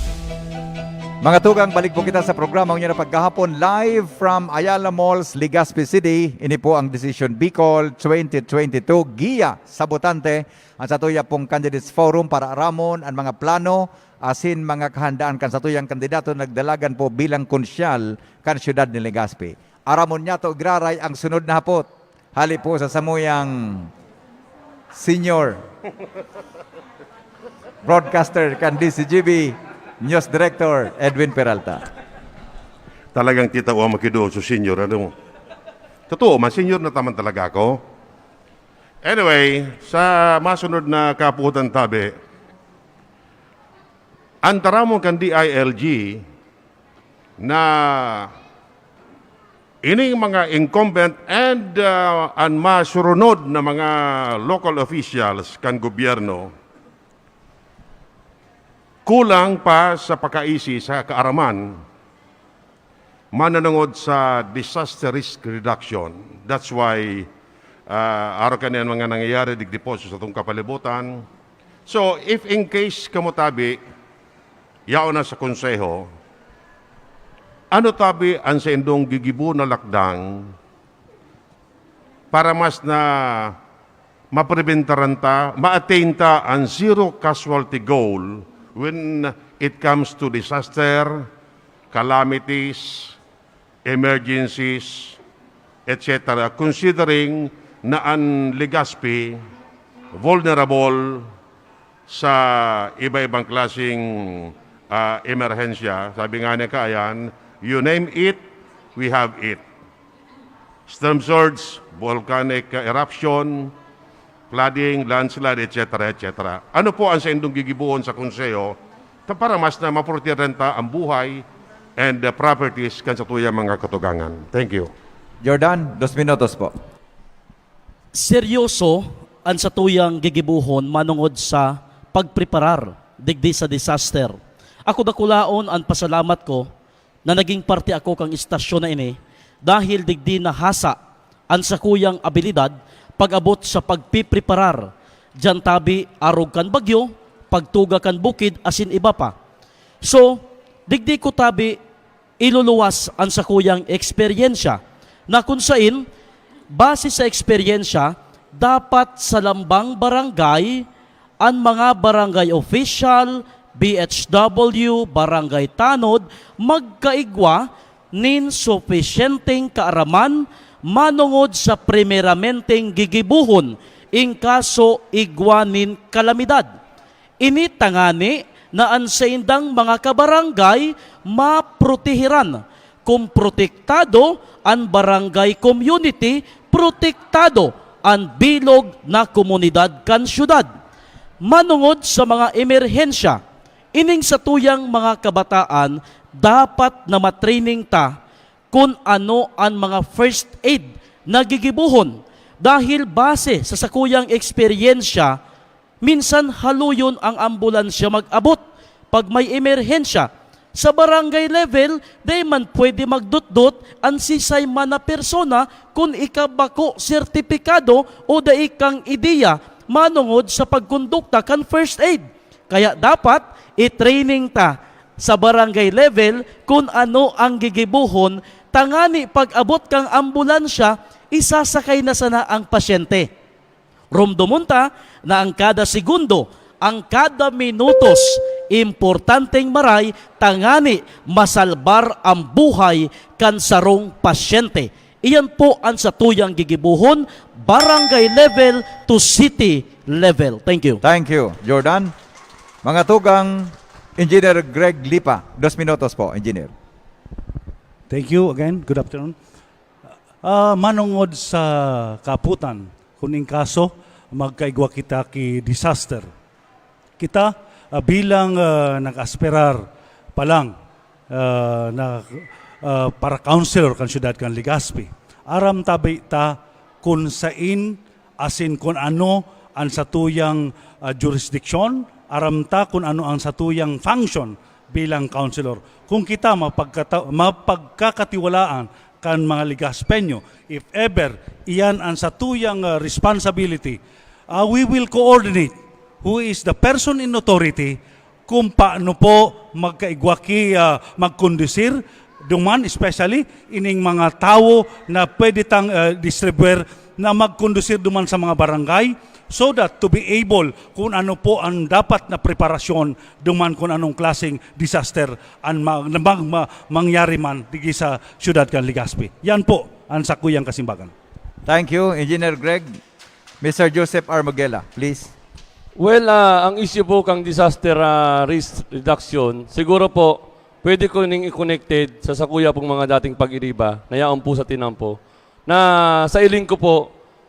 Mga tugang, balik po kita sa programa nyo na pagkahapon, live from Ayala Malls, Legazpi City. Ini po ang Decision Bicol twenty twenty-two Giya sa Botante. Ang satuya pong Candidates Forum para aramon ang mga plano asin mga kahandaan kan satuyang kandidato nagdalagan po bilang konsyal kan siyudad ni Legazpi. Aramon niyato, graray ang sunod na hapot. Hali po sa samuyang senior broadcaster kan D C G B, News Director Edwin Peralta. Talagang tita o makido so senior, ano? Totoo man, senior na taman talaga ako. Anyway, sa masunod na kaputan tabi, ang taramon kan D I L G na ining mga incumbent and uh, ang masurunod na mga local officials kan gobyerno, kulang pa sa pakaisi sa kaaraman mananungod sa disaster risk reduction. That's why uh, araw kaniyan mga nangyayari digdi po sa atong kapalibutan. So, if in case kamo tabi, yaon na sa konseho, ano tabi ang saindong gigibo na lakdang para mas na mapreventaran ta, ma-attain ta ang zero casualty goal when it comes to disaster, calamities, emergencies, et cetera. Considering na ang Legazpi vulnerable sa iba-ibang klaseng uh, emerhensya, sabi nga ni Kayan, you name it, we have it. Storm surge, volcanic eruption, flooding, landslide, et cetera, et cetera. Ano po ang saindong gigibuhon sa Konseho para mas na maprotehiran ta ang buhay and the properties kan satuyang mga katugangan? Thank you. Jordan, dos minutos po. Seryoso an satuyang gigibuhon manongod sa pagpreparar digdi sa disaster. Ako dakulaon an pasalamat ko na naging parte ako kan istasyon na ini dahil digdi nahasa an sakuyang abilidad pag-abot sa pagpipreparar diyan tabi arog kan bagyo, pagtuga kan bukid asin iba pa. So, digdi ko tabi iluluwas an sakuyang eksperyensya na kun sain, base sa eksperyensya, dapat sa lambang barangay an mga barangay official, B H W, barangay tanod magkaigwa nin supisyenteng kaaraman manongod sa primeramenteng gigibohon in kaso igwa nin kalamidad. Ini tangani na an saindang mga kabarangay maprotehiran. Kun protektado an barangay community, protektado an bilog na komunidad kan syudad. Manongod sa mga emerhensya, ining satuyang mga kabataan dapat na matraining ta kun ano an mga first aid na gigibohon. Dahil base sa sakuyang eksperyensya, minsan haluyon ang ambulansya mag-abot pag may emerhensya. Sa barangay level, dai man pwede magdotdot an sisay man na persona kun ika bako sertipikado o dai kang ideya manongod sa pagkondukta kan first aid. Kaya dapat i-training ta sa barangay level kun ano ang gigibohon tangani pag-abot kan ambulansya, isasakay na sana ang pasyente. Romdomon ta na ang kada segundo, ang kada minutos, importanteng maray tangani masalbar ang buhay kan sarong pasyente. Iyan po ang satuyang gigibohon, barangay level to city level. Thank you. Thank you, Jordan. Mga tugang, Engineer Greg Lipa. Dos minutos po, Engineer. Thank you again. Good afternoon. Ah, manongod sa kaputan, kung in kaso, magkaigwa kita ki disaster. Kita, ah, bilang ah, nag-asperar pa lang, ah, na, ah, para councilor kan siyudad kan Legazpi. Aram tabi ta kun sain asin kun ano an satuyang, ah, jurisdiction, aram ta kun ano ang satuyang function bilang councilor. Kung kita mapagkata-, mapagkakatiwalaan kan mga Legazpeño, if ever iyan ang satuyang, ah, responsibility, ah, we will coordinate who is the person in authority kung paano po magkaigwa ki, ah, magkondusir duman, especially ining mga tawo na pwede tang, ah, distribuer na magkondusir duman sa mga barangay, so that to be able kung ano po ang dapat na preparasyon duman kung anong klaseng disaster ang ma-, na mag-, ma-, mangyari man digi sa siyudad kan Legazpi. Yan po ang sakuyang kasimbagan. Thank you, Engineer Greg. Mister Joseph Armagela, please. Well, ah, ang issue po kang disaster, ah, risk reduction, siguro po, pwede ko ning i-connected sa sakuya pong mga dating pag-iriba na yaon po sa tinampo. Na sa iling ko po,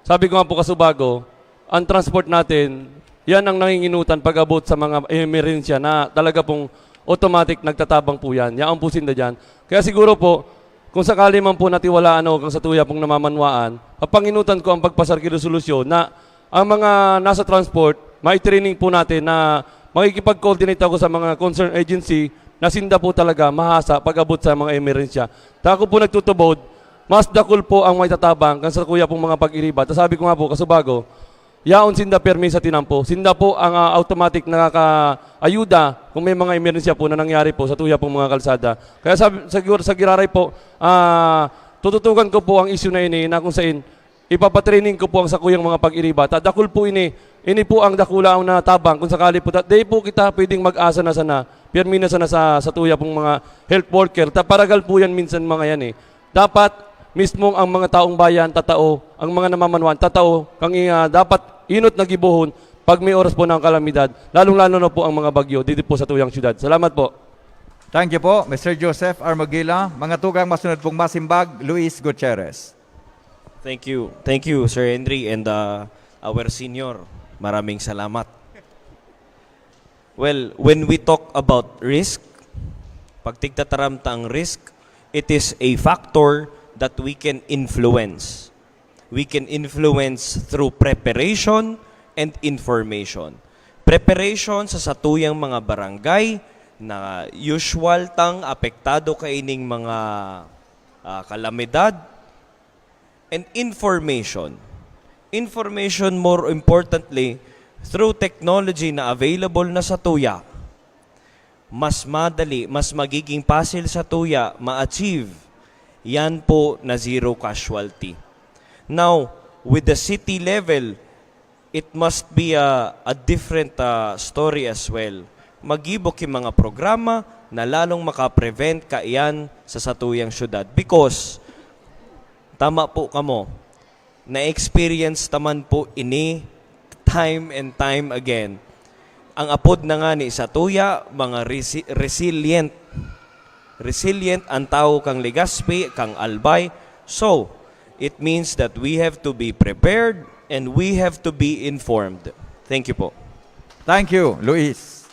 sabi ko nga po kasubago, ang transport natin, yan ang nanginginutan pag-abot sa mga emerhensya na talaga pong automatic nagtatabang po yan. Yaon po sinda dyan. Kaya siguro po, kung sakali man po natiwalaan ako kang satuya pong namamanwaan, papanginutan ko ang pagpasar ki resolusyon na ang mga nasa transport, mai-training po natin na makikipag-coordinate ako sa mga concerned agency na sinda po talaga mahasa pag-abot sa mga emerhensya. Ta ako po nagtutubod, mas dakul po ang maitatabang kan sakuya pong mga pag-iriba. Ta sabi ko nga po, kasubago, yaon sinda permi sa tinampo. Sinda po ang, ah, automatic nakakaayuda kung may mga emerhensya po na nangyari po sa tuya pong mga kalsada. Kaya sa, sa, sa giraray po, ah, tututukan ko po ang issue na ini na kung sain ipapatraining ko po ang sakuyang mga pag-iriba. Ta dakul po ini, ini po ang dakula ang natabang kung sakali po. Ta, di po kita pwedeng mag-asa na sana, pirmi na sana sa, sa tuya pong mga health worker. Ta paragal po yan minsan mga yan eh. Dapat mismong ang mga taong bayan tatao, ang mga namamanwaan tatao, kang, ah, dapat inot na gibohon pag may oras po ng kalamidad, lalong-lalo na po ang mga bagyo dito po sa tuyang syudad. Salamat po. Thank you po, Mister Joseph Armagila. Mga tugang, masunod pong masimbag, Luis Gutierrez. Thank you. Thank you, Sir Henry and, uh, our senior. Maraming salamat. Well, when we talk about risk, pag tigtataram ta ang risk, it is a factor that we can influence. We can influence through preparation and information. Preparation sa satuyang mga barangay na usual tang apektado kaining mga, ah, kalamidad. And information. Information, more importantly, through technology na available na sa tuya, mas madali, mas magiging pasil sa tuya ma-achieve yan po na zero casualty. Now, with the city level, it must be a, a different, ah, story as well. Magibo ki mga programa na lalong makaprevent kaiyan sa satuyang syudad. Because, tama po kamo, na-experience naman po ini time and time again. Ang apod na nga ni satuya, mga resi-, resilient. Resilient ang tao kang Legazpi, kang Albay. So, it means that we have to be prepared and we have to be informed. Thank you po. Thank you, Luis.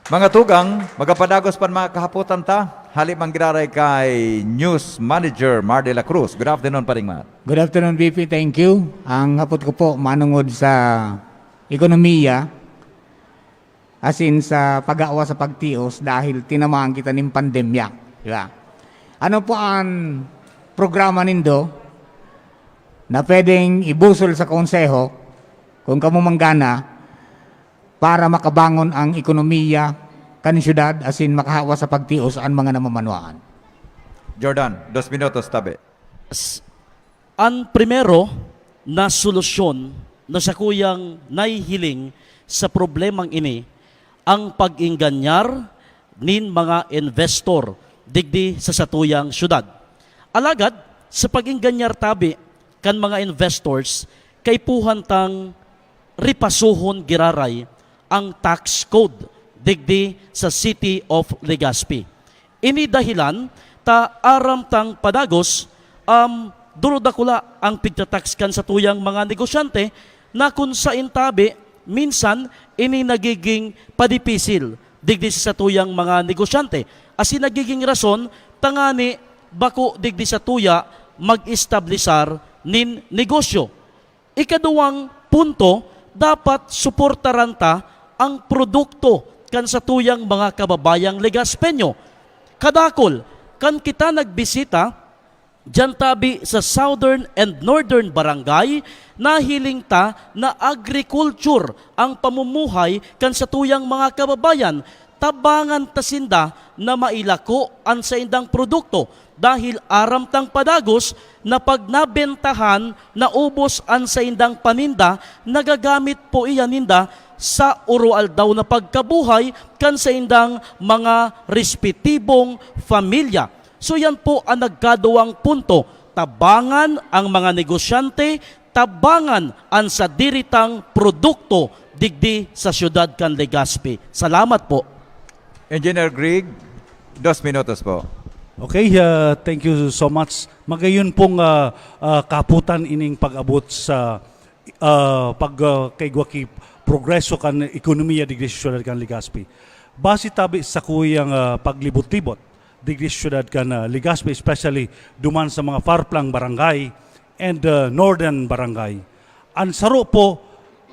Mga tugang, magapadagos pan mga kahapotan ta. Hali man giraray kay News Manager Mar de la Cruz. Good afternoon, Paring Mar. Good afternoon, V P. Thank you. Ang hapot ko po, manungod sa ekonomiya, asin sa paghawa sa pagtios dahil tinamaan kita nin pandemya. Di ba? Ano po ang programa nindo na pwedeng ibusol sa konseho kung kamo manggana para makabangon ang ekonomiya kan syudad asin makahawa sa pagtios an mga namamanwaan? Jordan, dos minutos, tabi. S-, an primero na solusyon na sakuyang nahihiling sa problemang ini, ang pag-engganyar nin mga investor digdi sa satuyang syudad. Alagad, sa pag-engganyar tabi kan mga investors, kaipuhan tang ripasohon giraray ang tax code digdi sa City of Legazpi. Ini dahilan ta aram tang padagos, um, durudakula ang pigtatax kan satuyang mga negosyante na kun sain tabi, minsan ini nagiging padipisil digdi sa satuyang mga negosyante. asin nagiging rason tangani bako digdi satuya mag-establisar nin negosyo. Ikaduwang punto, dapat suportaran ta ang produkto kan satuyang mga kababayang Legazpeño. Kadakul, kan kita nagbisita diyan tabi sa Southern and Northern Barangay, nahiling ta na agriculture ang pamumuhay kan satuyang mga kababayan. Tabangan ta sinda na mailako an saindang produkto, dahil aram tang padagos na pag nabentahan, naubos an saindang paninda, nagagamit po iyan ninda sa oroaldaw na pagkabuhay kan saindang mga respetibong pamilya. So, yan po ang nagkaduwang punto. Tabangan ang mga negosyante, tabangan an sadiri tang produkto digdi sa siyudad kan Legazpi. Salamat po. Engineer Greg, dos minutos po. Okay, uh, thank you so much. Magayon pong uh, uh, kaputan ining pag-abot sa uh, pag uh, kaigwa ki progreso kan ekonomiya digdi sa siyudad kan Legazpi. Base tabi sa kuyang uh, paglibot-libot digdi sa siyudad kan uh, Legazpi, especially duman sa mga farplang barangay and uh, northern barangay. Ang saro po,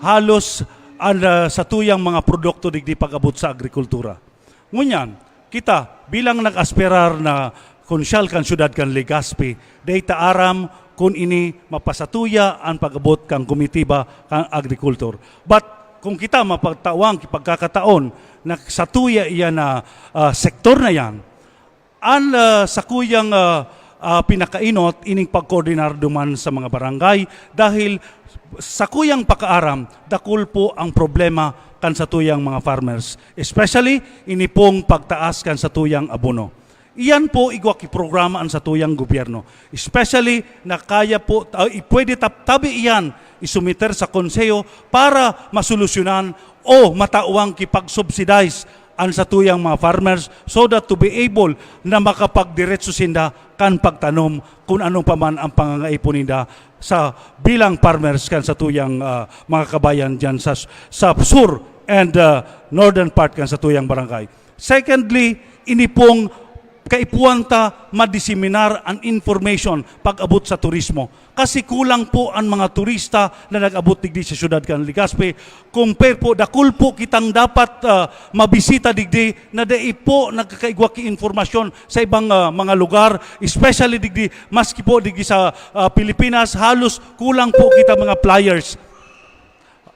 halos ang uh, satuyang mga produkto digdi pag-abot sa agrikultura. Ngunyan, kita, bilang nag-aspirar na konsyal kan siyudad kan Legazpi, dai ta aram kun ini mapasatuya an pag-abot kan komitiba kan agrikultor. But kung kita mapagtawang pagkakataon na satuya iyan na ah, sektor na yan, an ah, sakuyang ah, ah, pinakainot ining pagkoordinar duman sa mga barangay dahil sakuyang pakaaram, dakul po ang problema kan satuyang mga farmers, especially ini pong pagtaas kan satuyang abono. Iyan po igwa ki programa an satuyang gobyerno, especially na kaya po uh, pwede tap- tabi iyan isumiter sa konseho para masolusyonan o matawang ki pag-subsidize an satuyang mga farmers so that to be able na makapagdiretso sinda kan pagtanom kun ano pa man ang pangangaipon ninda sa bilang farmers kan satuyang ah, mga kabayan diyan sa sa sur and ah, northern part kan satuyang barangay. Secondly, ini pong kaipuhan ta madiseminar an information pag-abot sa turismo. Kasi kulang po ang mga turista na nag-abot digdi sa siyudad kan Legazpi. Compare po, dakul po kitang dapat ah, mabisita digdi na dai po nagkakaigwa ki informasyon sa ibang ah, mga lugar, especially digdi, maski po digdi sa ah, Pilipinas, halos kulang po kita mga flyers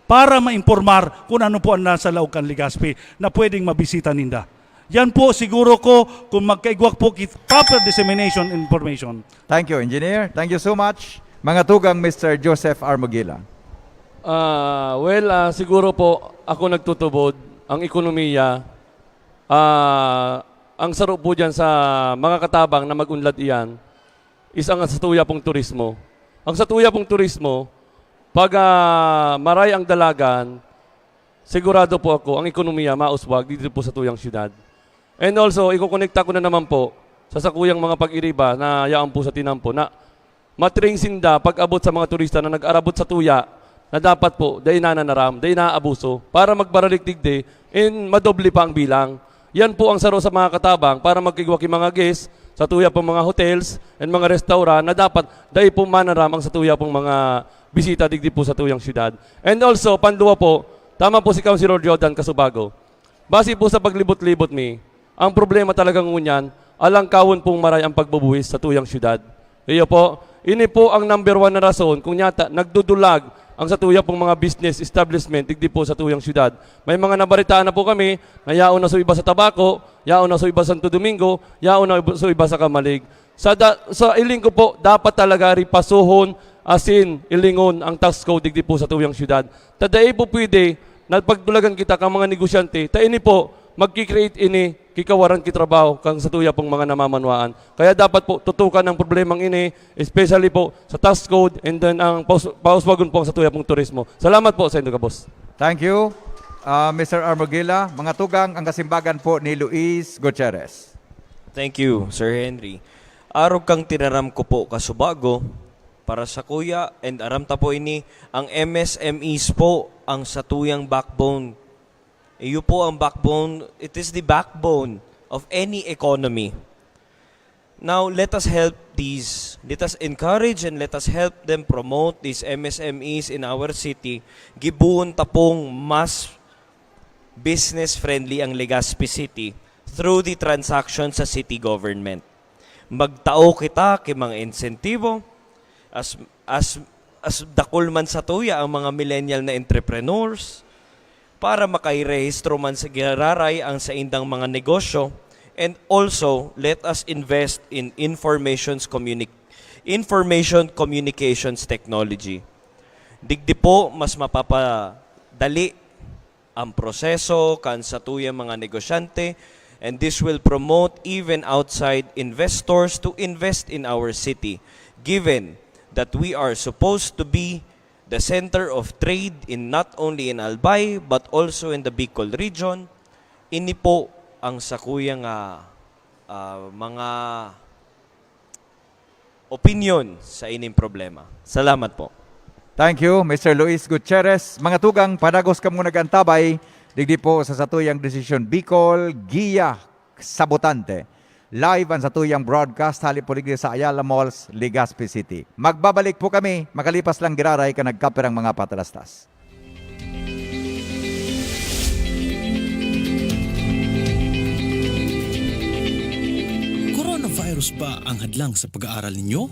para maimpormar kung ano po ang nasa laog kan Legazpi na pwedeng mabisita ninda. Yan po siguro ko kung magkaigwa po ki proper dissemination information. Thank you, Engineer. Thank you so much. Mga tugang, Mister Joseph Armugila. Ah, well, ah, siguro po, ako nagtutubod, ang ekonomiya, ah, ang saro po dyan sa mga katabang na mag-unlad iyan is ang satuya pong turismo. Ang satuya pong turismo, pag ah, maray ang dalagan, sigurado po ako, ang ekonomiya mauswag dito po sa tuyang syudad. And also, ikokonekta ko na naman po sa sakuyang mga pag-iriba na yaon po sa tinampo na matrain sinda pag-abot sa mga turista na nag-arabot sa tuya na dapat po dai nananaram, dai naaabuso para magbaralik digdi and madoble pa ang bilang. Yan po ang saro sa mga katabang para magkigwa ki mga guest sa tuya pong mga hotels and mga restaurant na dapat dai po manaram ang sa tuya pong mga bisita digdi po sa tuyang syudad. And also, panduwa po, tama po si Councilor Jordan Casubago. Base po sa paglibot-libot mi, ang problema talaga ngunyan, alangkawon pong maray ang pagbubuhis sa tuyang syudad. Iyo po, ini po ang number one na rason kung nyata nagdudulag ang sa tuya pong mga business establishment digdi po sa tuyang syudad. May mga nabaritaan na po kami na yaon na so iba sa Tabaco, yaon na so iba sa Santo Domingo, yaon na so iba sa Camalig. Sa, da, sa iling ko po, dapat talaga ripasohon asin ilingon ang tax code digdi po sa tuyang syudad. Ta dai po pwede na pagdulagan kita kang mga negosyante, ta ini po, magki-create ini kikawaran ki trabaho kang sa tuya pong mga namamanwaan. Kaya dapat po tutukan ang problemang ini, especially po sa tax code and then ang paus- pauswagon po ang sa tuya pong turismo. Salamat po sa indo gabos. Thank you, uh, Mister Armugila. Mga tugang, ang kasimbagan po ni Luis Gutierrez. Thank you, Sir Henry. Arog kang tinaram ko po kasubago, para sa kuya, and aram ta po ini, ang M S M Es po ang satuyang backbone. Iyo po ang backbone, it is the backbone of any economy. Now, let us help these, let us encourage and let us help them promote these M S M Es in our city. Gibohon ta pong mas business-friendly ang Legazpi City through the transaction sa city government. Magtao kita ki mga insentibo, as, as, as dakul man satuya ang mga millennial na entrepreneurs, para makairehistro man sa giraray ang saindang mga negosyo, and also let us invest in informations communi-, information communications technology. Digdi po, mas mapapadali ang proseso kan satuyang mga negosyante, and this will promote even outside investors to invest in our city, given that we are supposed to be the center of trade in not only in Albay but also in the Bicol region. Ini po ang sakuyang, ah, ah, mga opinyon sa ining problema. Salamat po. Thank you, Mister Luis Gutierrez. Mga tugang, padagos kamo nag-antabay, digdi po sa satuyang Desisyon Bicol, Giya sa Botante. Live ang satuyang broadcast, hali po digdi sa Ayala Malls, Legazpi City. Magbabalik po kami, makalipas lang giraray kan nagkapirang mga patalastas. Coronavirus ba ang hadlang sa pag-aaral ninyo?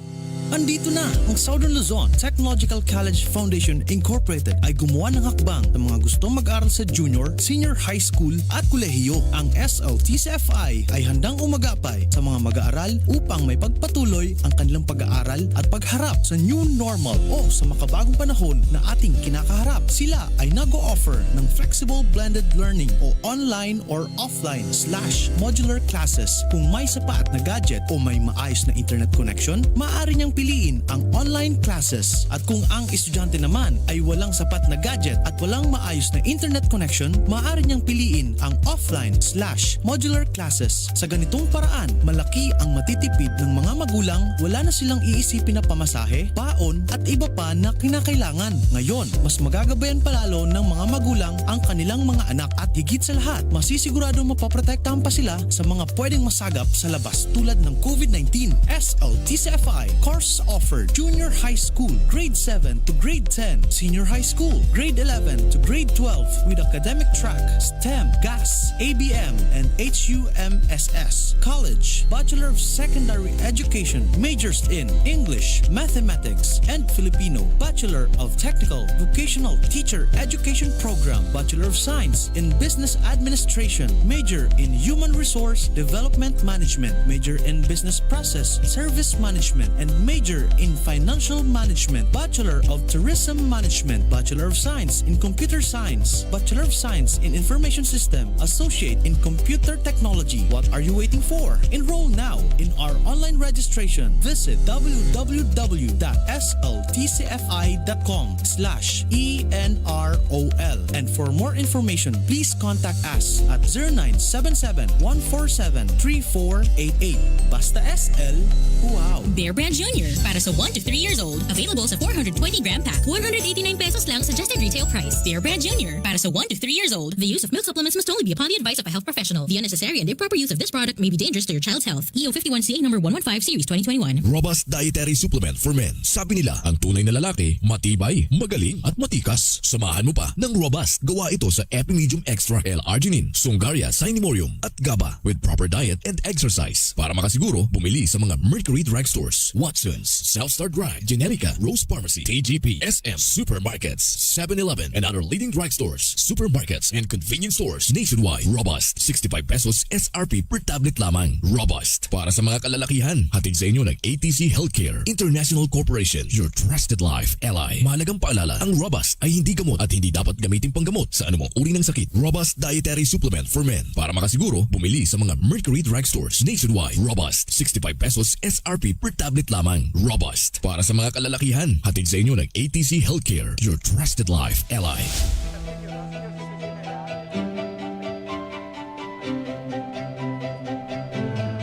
Andito na! Ang Southern Luzon Technological College Foundation Incorporated ay gumawa ng hakbang sa mga gustong mag-aral sa junior, senior high school at kolehiyo. Ang S L T C F I ay handang umagapay sa mga mag-aaral upang maipagpatuloy ang kanilang pag-aaral at pagharap sa new normal o sa makabagong panahon na ating kinakaharap. Sila ay nag-o-offer ng flexible blended learning o online or offline slash modular classes. Kung may sapat na gadget o may maayos na internet connection, maaari niyang piliin ang online classes. At kung ang estudyante naman ay walang sapat na gadget at walang maayos na internet connection, maaari niyang piliin ang offline slash modular classes. Sa ganitong paraan, malaki ang matitipid ng mga magulang, wala na silang iisipin na pamasahe, baon, at iba pa na kinakailangan. Ngayon, mas magagabayan pa lalo ng mga magulang ang kanilang mga anak at higit sa lahat, masisiguradong mapoprotektahan pa sila sa mga pwedeng masagap sa labas tulad ng COVID nineteen. S L T C F I course offered: Junior High School, Grade seven to Grade ten, Senior High School, Grade eleven to Grade twelve, with academic track, STEM, GAS, A B M, and H U M S S. College, Bachelor of Secondary Education, majors in English, Mathematics, and Filipino. Bachelor of Technical Vocational Teacher Education Program, Bachelor of Science in Business Administration, major in Human Resource Development Management, major in Business Process Service Management, and major in Financial Management, Bachelor of Tourism Management, Bachelor of Science in Computer Science, Bachelor of Science in Information System, Associate in Computer Technology. What are you waiting for? Enroll now in our online registration. Visit w w w dot s l t c f i dot com slash e n r o l. And for more information, please contact us at zero nine seven seven, one four seven, three four eight eight. Basta S L, wow! Bear Brand Junior para sa one to three years old. Available sa four hundred twenty gram pack. One hundred eighty-nine pesos lang suggested retail price. Bear Brand Junior para sa one to three years old. The use of milk supplements must only be upon the advice of a health professional. The unnecessary and improper use of this product may be dangerous to your child's health. E O fifty-one C A number one one five, Series twenty twenty-one. Robust Dietary Supplement for Men. Sabi nila, ang tunay na lalaki, matibay, magaling, at matikas. Samahan mo pa ng Robust. Gawa ito sa Epimedium Extra, L-arginine, Sungaria, Cinemorium, at GABA. With proper diet and exercise. Para makasiguro, bumili sa mga Mercury Drugstores, Watson's, South Star Drug, Generica, Rose Pharmacy, T G P, S M, supermarkets, seven eleven, and other leading drugstores, supermarkets, and convenience stores nationwide. Robust, sixty-five pesos S R P per tablet lamang. Robust, para sa mga kalalakihan. Hatid sa inyo ng A T C Healthcare International Corporation, your trusted life ally. Mahalagang paalala, ang Robust ay hindi gamot at hindi dapat gamitin panggamot sa anumang uri ng sakit. Robust Dietary Supplement for Men. Para makasiguro, bumili sa mga Mercury Drugstores nationwide. Robust, sixty-five pesos S R P per tablet lamang. Robust, para sa mga kalalakihan. Hatid sa inyo ng A T C Healthcare, your trusted life ally.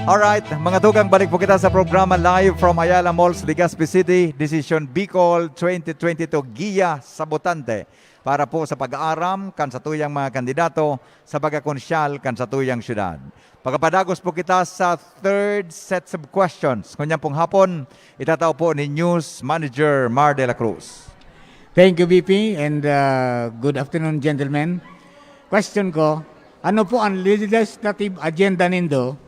Alright, mga tugang, balik po kita sa programa live from Ayala Malls, Legazpi City, Decision Bicol twenty twenty-two, Giya sa Botante, para po sa pag-aaram kan satuyang mga kandidato sa pagkakonsyal kan satuyang syudad. Pagkapadagos po kita sa third sets of questions. Ngunyan pong hapon, itatao po ni News Manager Mar de la Cruz. Thank you, V P, and uh, good afternoon, gentlemen. Question ko, ano po ang legislative agenda nindo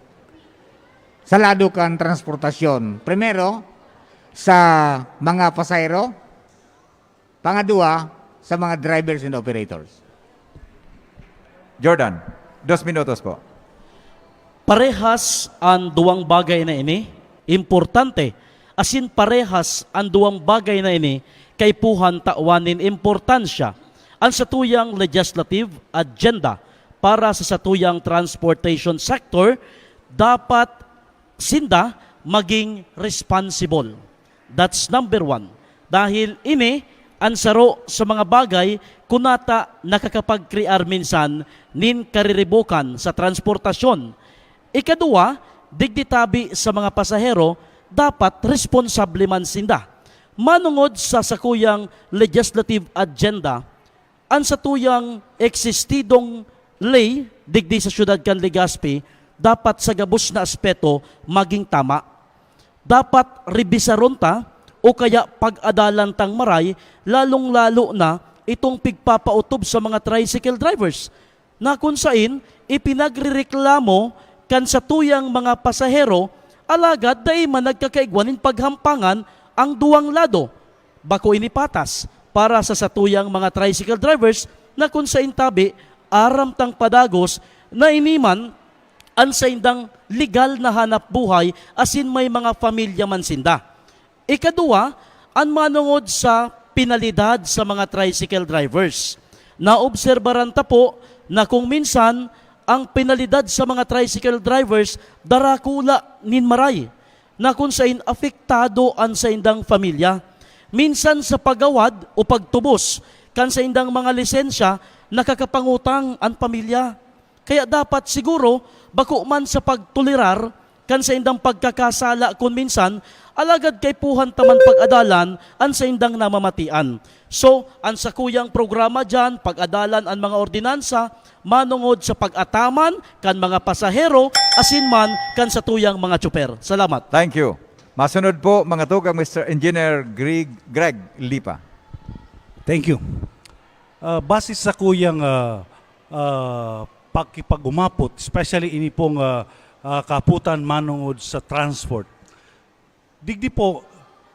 sa lado kan transportasyon? Primero, sa mga pasahero. Pangadwa, sa mga drivers and operators. Jordan, dos minutos po. Parehas an duwang bagay na ini importante, asin parehas an duwang bagay na ini kaipuhan tawan nin importansya. An satuyang legislative agenda para sa satuyang transportation sector dapat sinda maging responsible. That's number one. Dahil ini an saro sa mga bagay kunata nakakapagkrear minsan nin kariribokan sa transportasyon. Ikaduwa, digdi tabi sa mga pasahero, dapat responsable man sinda. Manongod sa sakuyang legislative agenda, an satuyang eksistidong ley digdi sa syudad kan Legazpi dapat sa gabos na aspeto maging tama. Dapat rebisaron ta o kaya pag-adalan tang maray, lalong-lalo na itong pigpapautob sa mga tricycle drivers, na kun sain ipinagrereklamo kan satuyang mga pasahero, alagad dai man nagkakaigwa nin paghampangan ang duwang lado. Bako ini patas para sa satuyang mga tricycle drivers na kun sain tabi aram tang padagos na ini man an saindang legal na hanap buhay asin may mga pamilya man sinda. Ikaduwa, an manongod sa penalidad sa mga tricycle drivers. Naobserbaran ta po na kung minsan, ang penalidad sa mga tricycle drivers darakula nin maray, na kun sain apektado an saindang pamilya. Minsan sa paggawad o pagtubos kan saindang mga lisensya, nakakapangutang an pamilya. Kaya dapat siguro, bako man sa pagtolerar kan saindang pagkakasala kun minsan, alagad kaipuhan ta man pag-adalan an saindang namamatian. So, an sakuyang programa diyan, pag-adalan an mga ordinansa, manongod sa pag-ataman kan mga pasahero asin man kan satuyang mga tsoper. Salamat. Thank you. Masunod po, mga tugang, Mister Engineer Greg, Greg Lipa. Thank you. Ah, base sa kuyang ah, ah, pakipag-umapot, especially ini pong ah, ah, kaputan manungod sa transport. Digdi po,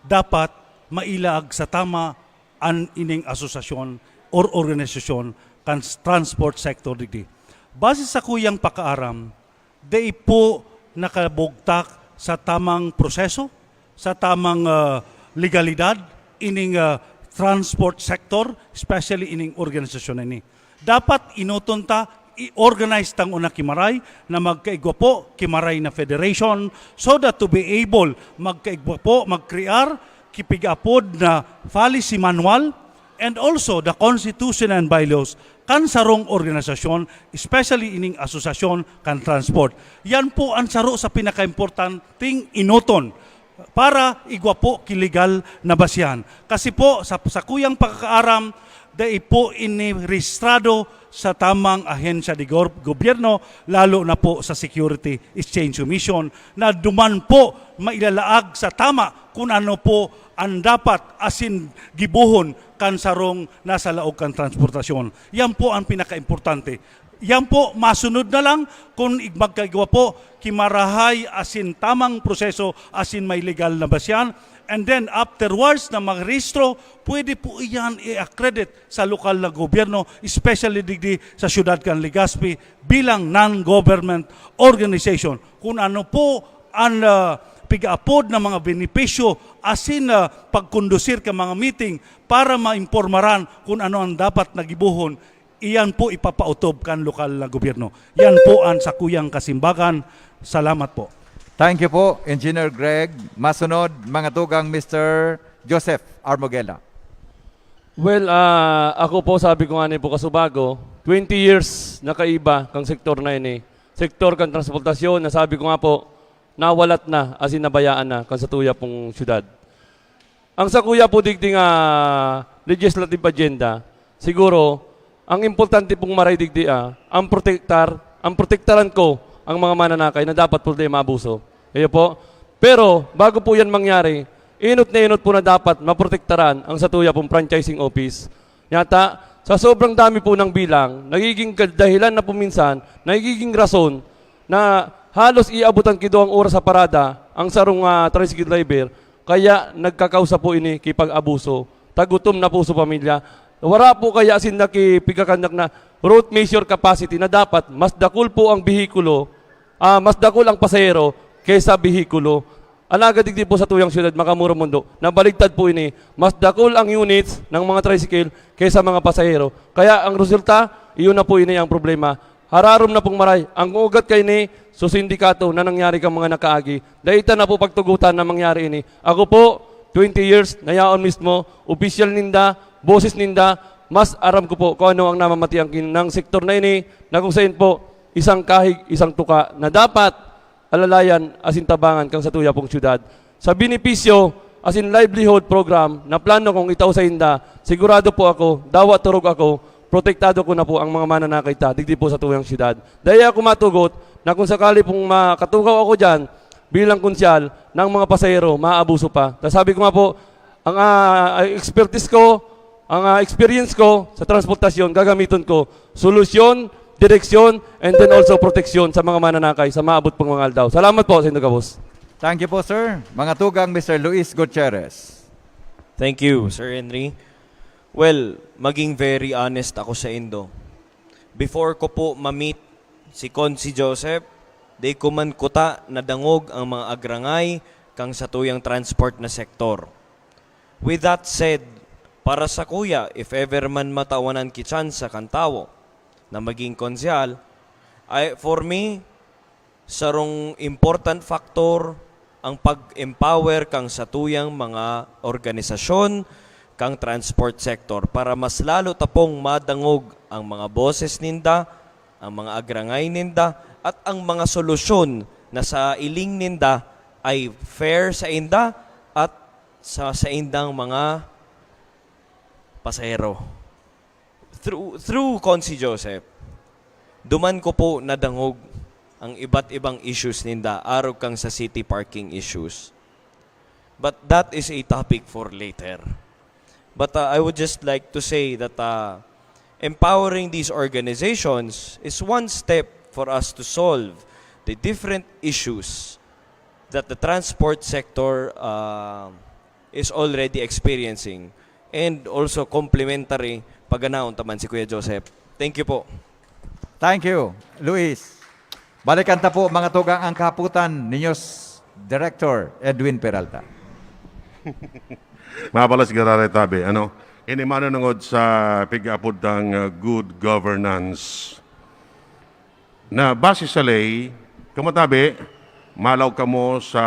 dapat mailaag sa tama an ining asosasyon or organisasyon kan s- transport sector digdi. Base sa kuyang pakaaram, dai po nakabugtak sa tamang proseso, sa tamang ah, legalidad ining ah, transport sector, especially ining organisasyon na ini. Dapat inoton ta, i-organize tang una ki maray na magkaigwa po ki maray na federation, so that to be able magkaigwa po, magkrear ki pig-apod na policy manual and also the constitution and bylaws kan sarong organisasyon, especially ining asosasyon kan transport. Yan po ang saro sa pinakaimportanteng inoton para igwa po ki legal na basihan. Kasi po, sa, sa kuyang pagkakaaram, dai po ini rehistrado sa tamang ahensya de gor- gobyerno, lalo na po sa Security Exchange Commission, na duman po mailalaag sa tama kung ano po ang dapat asin gibohon kan sarong nasa laog kan transportasyon. Yan po ang pinakaimportante. Yan po, masunod na lang kung ig- magkaigwa po ki marahay asin tamang proseso asin may legal na basihan. And then afterwards na magrehistro, pwede po iyan i-accredit sa lokal na gobyerno, especially digdi sa siyudad kan Legazpi bilang non-government organization. Kung ano po ang ah, pig-apod na mga benepisyo asin ah, pagkondusir ka mga meeting para maimpormaran kung ano ang dapat na gibohon, iyan po ipapautob kan lokal na gobyerno. Yan po ang sakuyang kasimbagan. Salamat po. Thank you po, Engineer Greg. Masunod, mga tugang, Mister Joseph Armogela. Well, ah, ako po, sabi ko nga ni po kasubago, twenty years nakaiba kang sektor na ini. Sektor kan transportasyon, nasabi ko nga po, nawalat na asin nabayaan na kan satuya pong syudad. Ang sakuya po digdi nga legislative agenda, siguro, ang importante pong maray digdi, ah, ang protektar, ang protektaran ko ang mga mananakay na dapat po di maabuso. Iyo po. Pero, bago po yan mangyari, inot na inot po na dapat maprotektaran ang satuya pong franchising office. Yata, sa sobrang dami po ng bilang, nagiging kadahilan na po minsan, nagiging rason na halos iabutan kido ang oras sa parada ang sarong, ah, tricycle driver, kaya nagkakausa po ini kipag-abuso. Tagutom na po sa pamilya. Wara po kaya sinda kipigkakandak na road measure capacity na dapat mas dakul po ang behikulo, ah, mas dakul ang pasahero kaysa behikulo. Alagad digdi po sa tuyang syudad, makamuro mundo, nabaligtad po ini. Mas dakul ang units ng mga tricycle kaysa mga pasahero. Kaya ang resulta, iyon na po ini ang problema. Hararom na pong maray, ang ugat kaini, so sindikato na nangyari kan mga nakaagi. Dai ta na po pagtugutan na mangyari ini. Ako po, twenty years, na yaon mismo, opisyal ninda, boses ninda, mas aram ko po kung ano ang namamatian kin-, ng sektor na ini, na kung sain po, isang kahig, isang tuka, na dapat alalayan asin tabangan kan satuya pong syudad. Sa benepisyo asin livelihood program na plano kong itao sainda, sigurado po ako, dawa turog ako, protektado ko na po ang mga mananakay ta digdi po sa tuyang syudad. Dai ako matugot na kung sakali pong makatukaw ako diyan bilang konsyal na ang mga pasahero maabuso pa. Ta sabi ko nga po, ang, ah, expertise ko, ang, ah, experience ko sa transportasyon, gagamiton ko solusyon, direksyon, and then also proteksyon sa mga mananakay sa maabot pang mga aldaw. Salamat po sa inyong gabos. Thank you po, sir. Mga tugang, Mister Luis Gutierrez. Thank you, Sir Henry. Well, maging very honest ako sa indo. Before ko po ma-meet si Consi Joseph, di ko man kuta nadangog ang mga agrangay kang satuyang transport na sektor. With that said, para sakuya, if ever man matawanan ki tsansa kan tawo na maging konsehal, ay, for me, sarong important factor ang pag-empower kang satuyang mga organisasyon kang transport sector para mas lalo ta pong madangog ang mga boses ninda, ang mga agrangay ninda, at ang mga solusyon na sa iling ninda ay fair sa inda at sa saindang mga pasahero. Through, through Consi Joseph, duman ko po nadangog ang iba't ibang issues ninda arog kang sa city parking issues. But that is a topic for later. But uh, I would just like to say that uh, empowering these organizations is one step for us to solve the different issues that the transport sector uh, is already experiencing, and also complementary paganaon ta man si Kuya Joseph. Thank you po. Thank you, Luis. Balikan ta po, mga tugang, ang kahapotan ninyo, s- Director Edwin Peralta. Mabalas giraray tabi, ano? Ini manunungod sa pig-apod tang uh, good governance. Na base sa ley, kamatabi, malaw kamo sa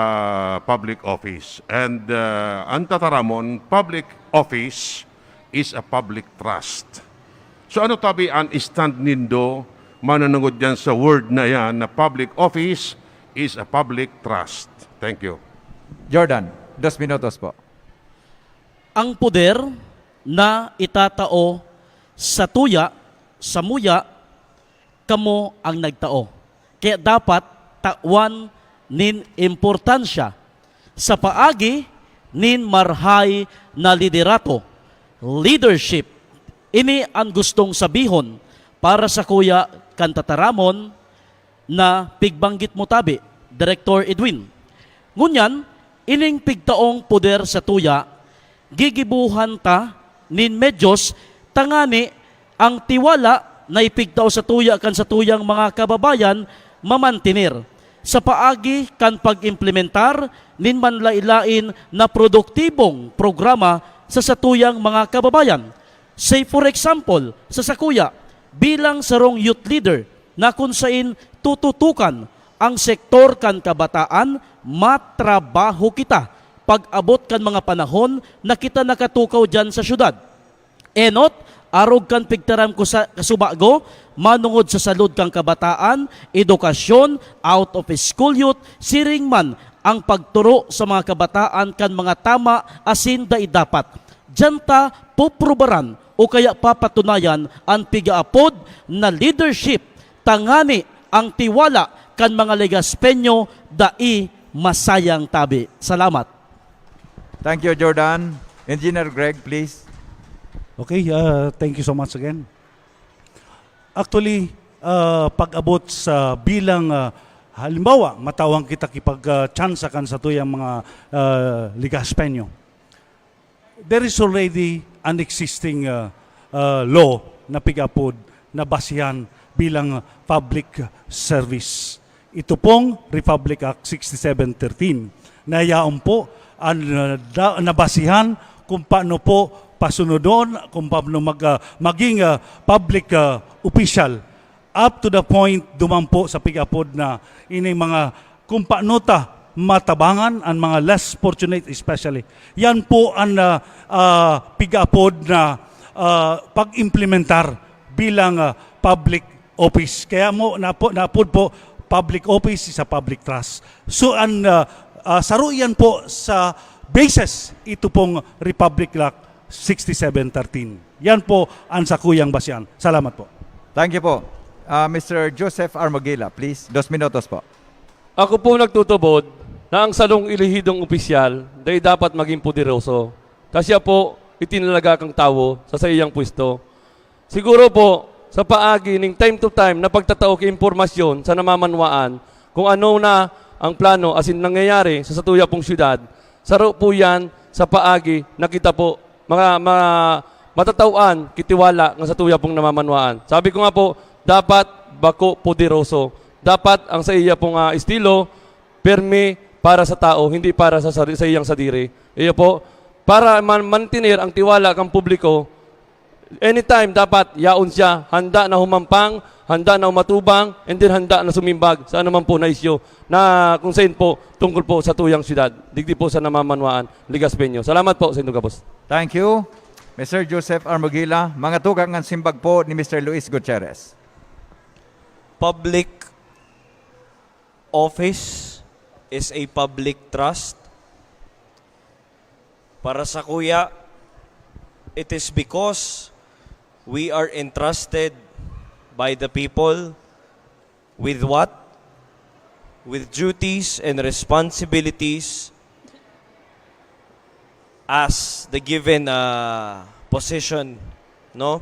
public office. And uh, ang tataramon, public office is a public trust. So ano tabi ang stand nindo manunungod yan sa word na yan na public office is a public trust? Thank you. Jordan, dos minutos po. Ang poder na itatao sa tuya, samuya, kamo ang nagtao. Kaya dapat tawan nin importansya sa paagi nin marhay na liderato, leadership. Ini an gustong sabihon para sakuya kan tataramon na pigbanggit mo tabi, Director Edwin. Ngunyan, ining pigtaong poder sa tuya, gigibohan ta nin medyos tangani ang tiwala na ipigtao sa tuya kan satuyang mga kababayan mamantener sa paagi kan pag-implementar nin manlain-lain na produktibong programa sa satuyang mga kababayan. Say for example, sa sakuya, bilang sarong youth leader na kun sain tututukan ang sektor kan kabataan, matrabaho kita pag-abot kan mga panahon na kita nakatukaw diyan sa syudad. Enot, Arog kan pigtaram ko sa kasubago, manongod sa salud kan kabataan, edukasyon, out of school youth, siring man ang pagturo sa mga kabataan kan mga tama asin dai dapat. Diyan ta puprobaran o kaya papatunayan an pigaapod na leadership, tangani ang tiwala kan mga Legazpeño dai masayang tabi. Salamat. Thank you, Jordan. Engineer Greg, please. Okay, uh, thank you so much again. Actually, uh, pag-abot sa bilang, uh, halimbawa, matawang kita kipag-tsansa kan satuyang mga uh, Legazpeño. There is already an existing uh, uh, law na pig-apod na basihan bilang public service. Ito pong Republic Act sixty-seven thirteen na yaon po ang uh, da- nabasihan kung paano po pasunodon, kung paano mag, uh, maging uh, public uh, official, up to the point duman po sa pig-apod na ining mga kung paano ta matabangan ang mga less fortunate especially. Yan po ang uh, uh, pig-apod na uh, pag-implementar bilang uh, public office. Kaya mo napo, napod po public office is a public trust. So ang uh, uh, saro yan po sa basis ito pong Republic Act sixty-seven thirteen. Yan po ang sakuyang basihan. Salamat po. Thank you po. Uh, Mister Joseph Armogila, please. Dos minutos po. Ako po nagtutubod na ang salong elehidong opisyal dai dapat maging poderoso, ta siya po itinalaga kan tawo sa saiyang pwesto. Siguro po, sa paagi ning time to time na pagtatao ki impormasyon sa namamanwaan kung ano na ang plano asin nangyayari sa satuya pong syudad, saro po yan sa paagi na kita po mga, mga matatauan kitiwala nga satuya pong namamanwaan. Sabi ko nga po, dapat bako poderoso. Dapat ang sa iya pong ah, estilo, permi para sa tao, hindi para sa, sari- sa iyang sadiri. Iyo po, para man mantener ang tiwala kan publiko, anytime dapat yaon siya, handa na humampang, handa na umatubang, and then handa na sumimbag sa anuman po na isyu na kung saan po tungkol po sa tuyang syudad, digdi po sa namamanwaan, Ligaspeño. Salamat po sa inyong gabos. Thank you, Mister Joseph Armogila. Mga tugang ang simbag po ni Mister Luis Gutierrez. Public office is a public trust. Para sa kuya, it is because we are entrusted by the people with what? With duties and responsibilities as the given uh, position, no?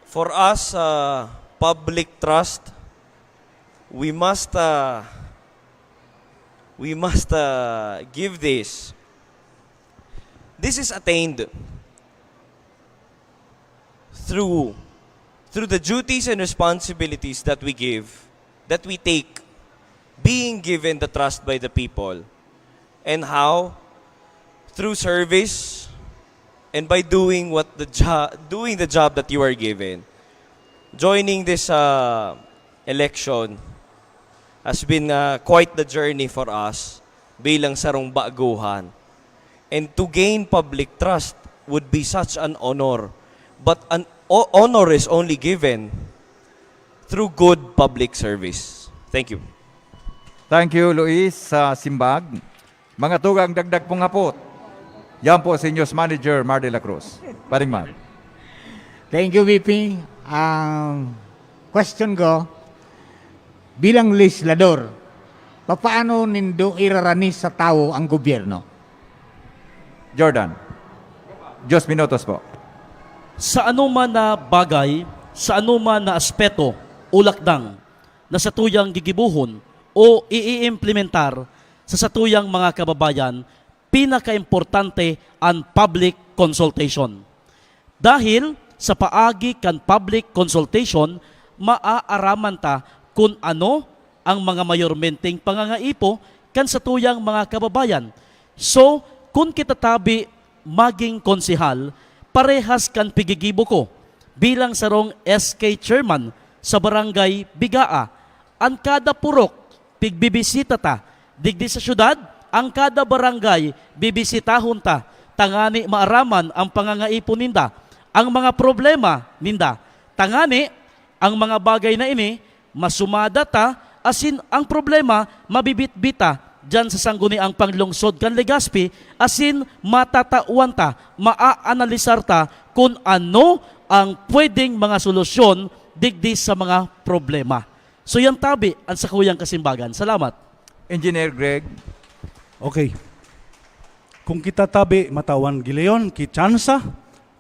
For us, uh, public trust, we must uh, we must uh, give this. This is attained through through the duties and responsibilities that we give, that we take, being given the trust by the people. And how? Through service and by doing what the jo- doing the job that you are given. Joining this uh, election has been uh, quite the journey for us bilang sarong baguhan. And to gain public trust would be such an honor. But an o- honor is only given through good public service. Thank you. Thank you, Luis, sa simbag. Mga tugang, dagdag pong hapot. Yan po si News Manager Mar de la Cruz. Paring Mar. Thank you, V P. Ang question ko, bilang legislador, papaano nindo irarani sa tawo ang gobyerno? Jordan. Dos minutos po. Sa anoman na bagay, sa anoman na aspeto o lakdang na satuyang gigibohon o iiimplementar sa satuyang mga kababayan, pinakaimportante an public consultation. Dahil sa paagi kan public consultation, maaaraman ta kun ano ang mga mayormenteng pangangaipo kan satuyang mga kababayan. So, kun kita tabi magin konsehal, parehas kan pigigibo ko bilang sarong S K chairman sa Barangay Bigaa, an kada purok pigbibisita ta. Digdi sa syudad, ang kada barangay bibisitahon ta, tangani maaraman ang pangangaipo ninda. ang mga problema ninda. Tangani, ang mga bagay na ini, masumada ta, asin ang problema, mabibitbit ta diyan sa sangguniang panglungsod kan Legazpi, asin matatawan ta, maaanalisar ta kun ano ang pwedeng mga solusyon digdi sa mga problema. So, yan tabi ang sakuyang kasimbagan. Salamat. Engineer Greg. Okay. Kung kita tabi, matawan gilayon, ki tsansa,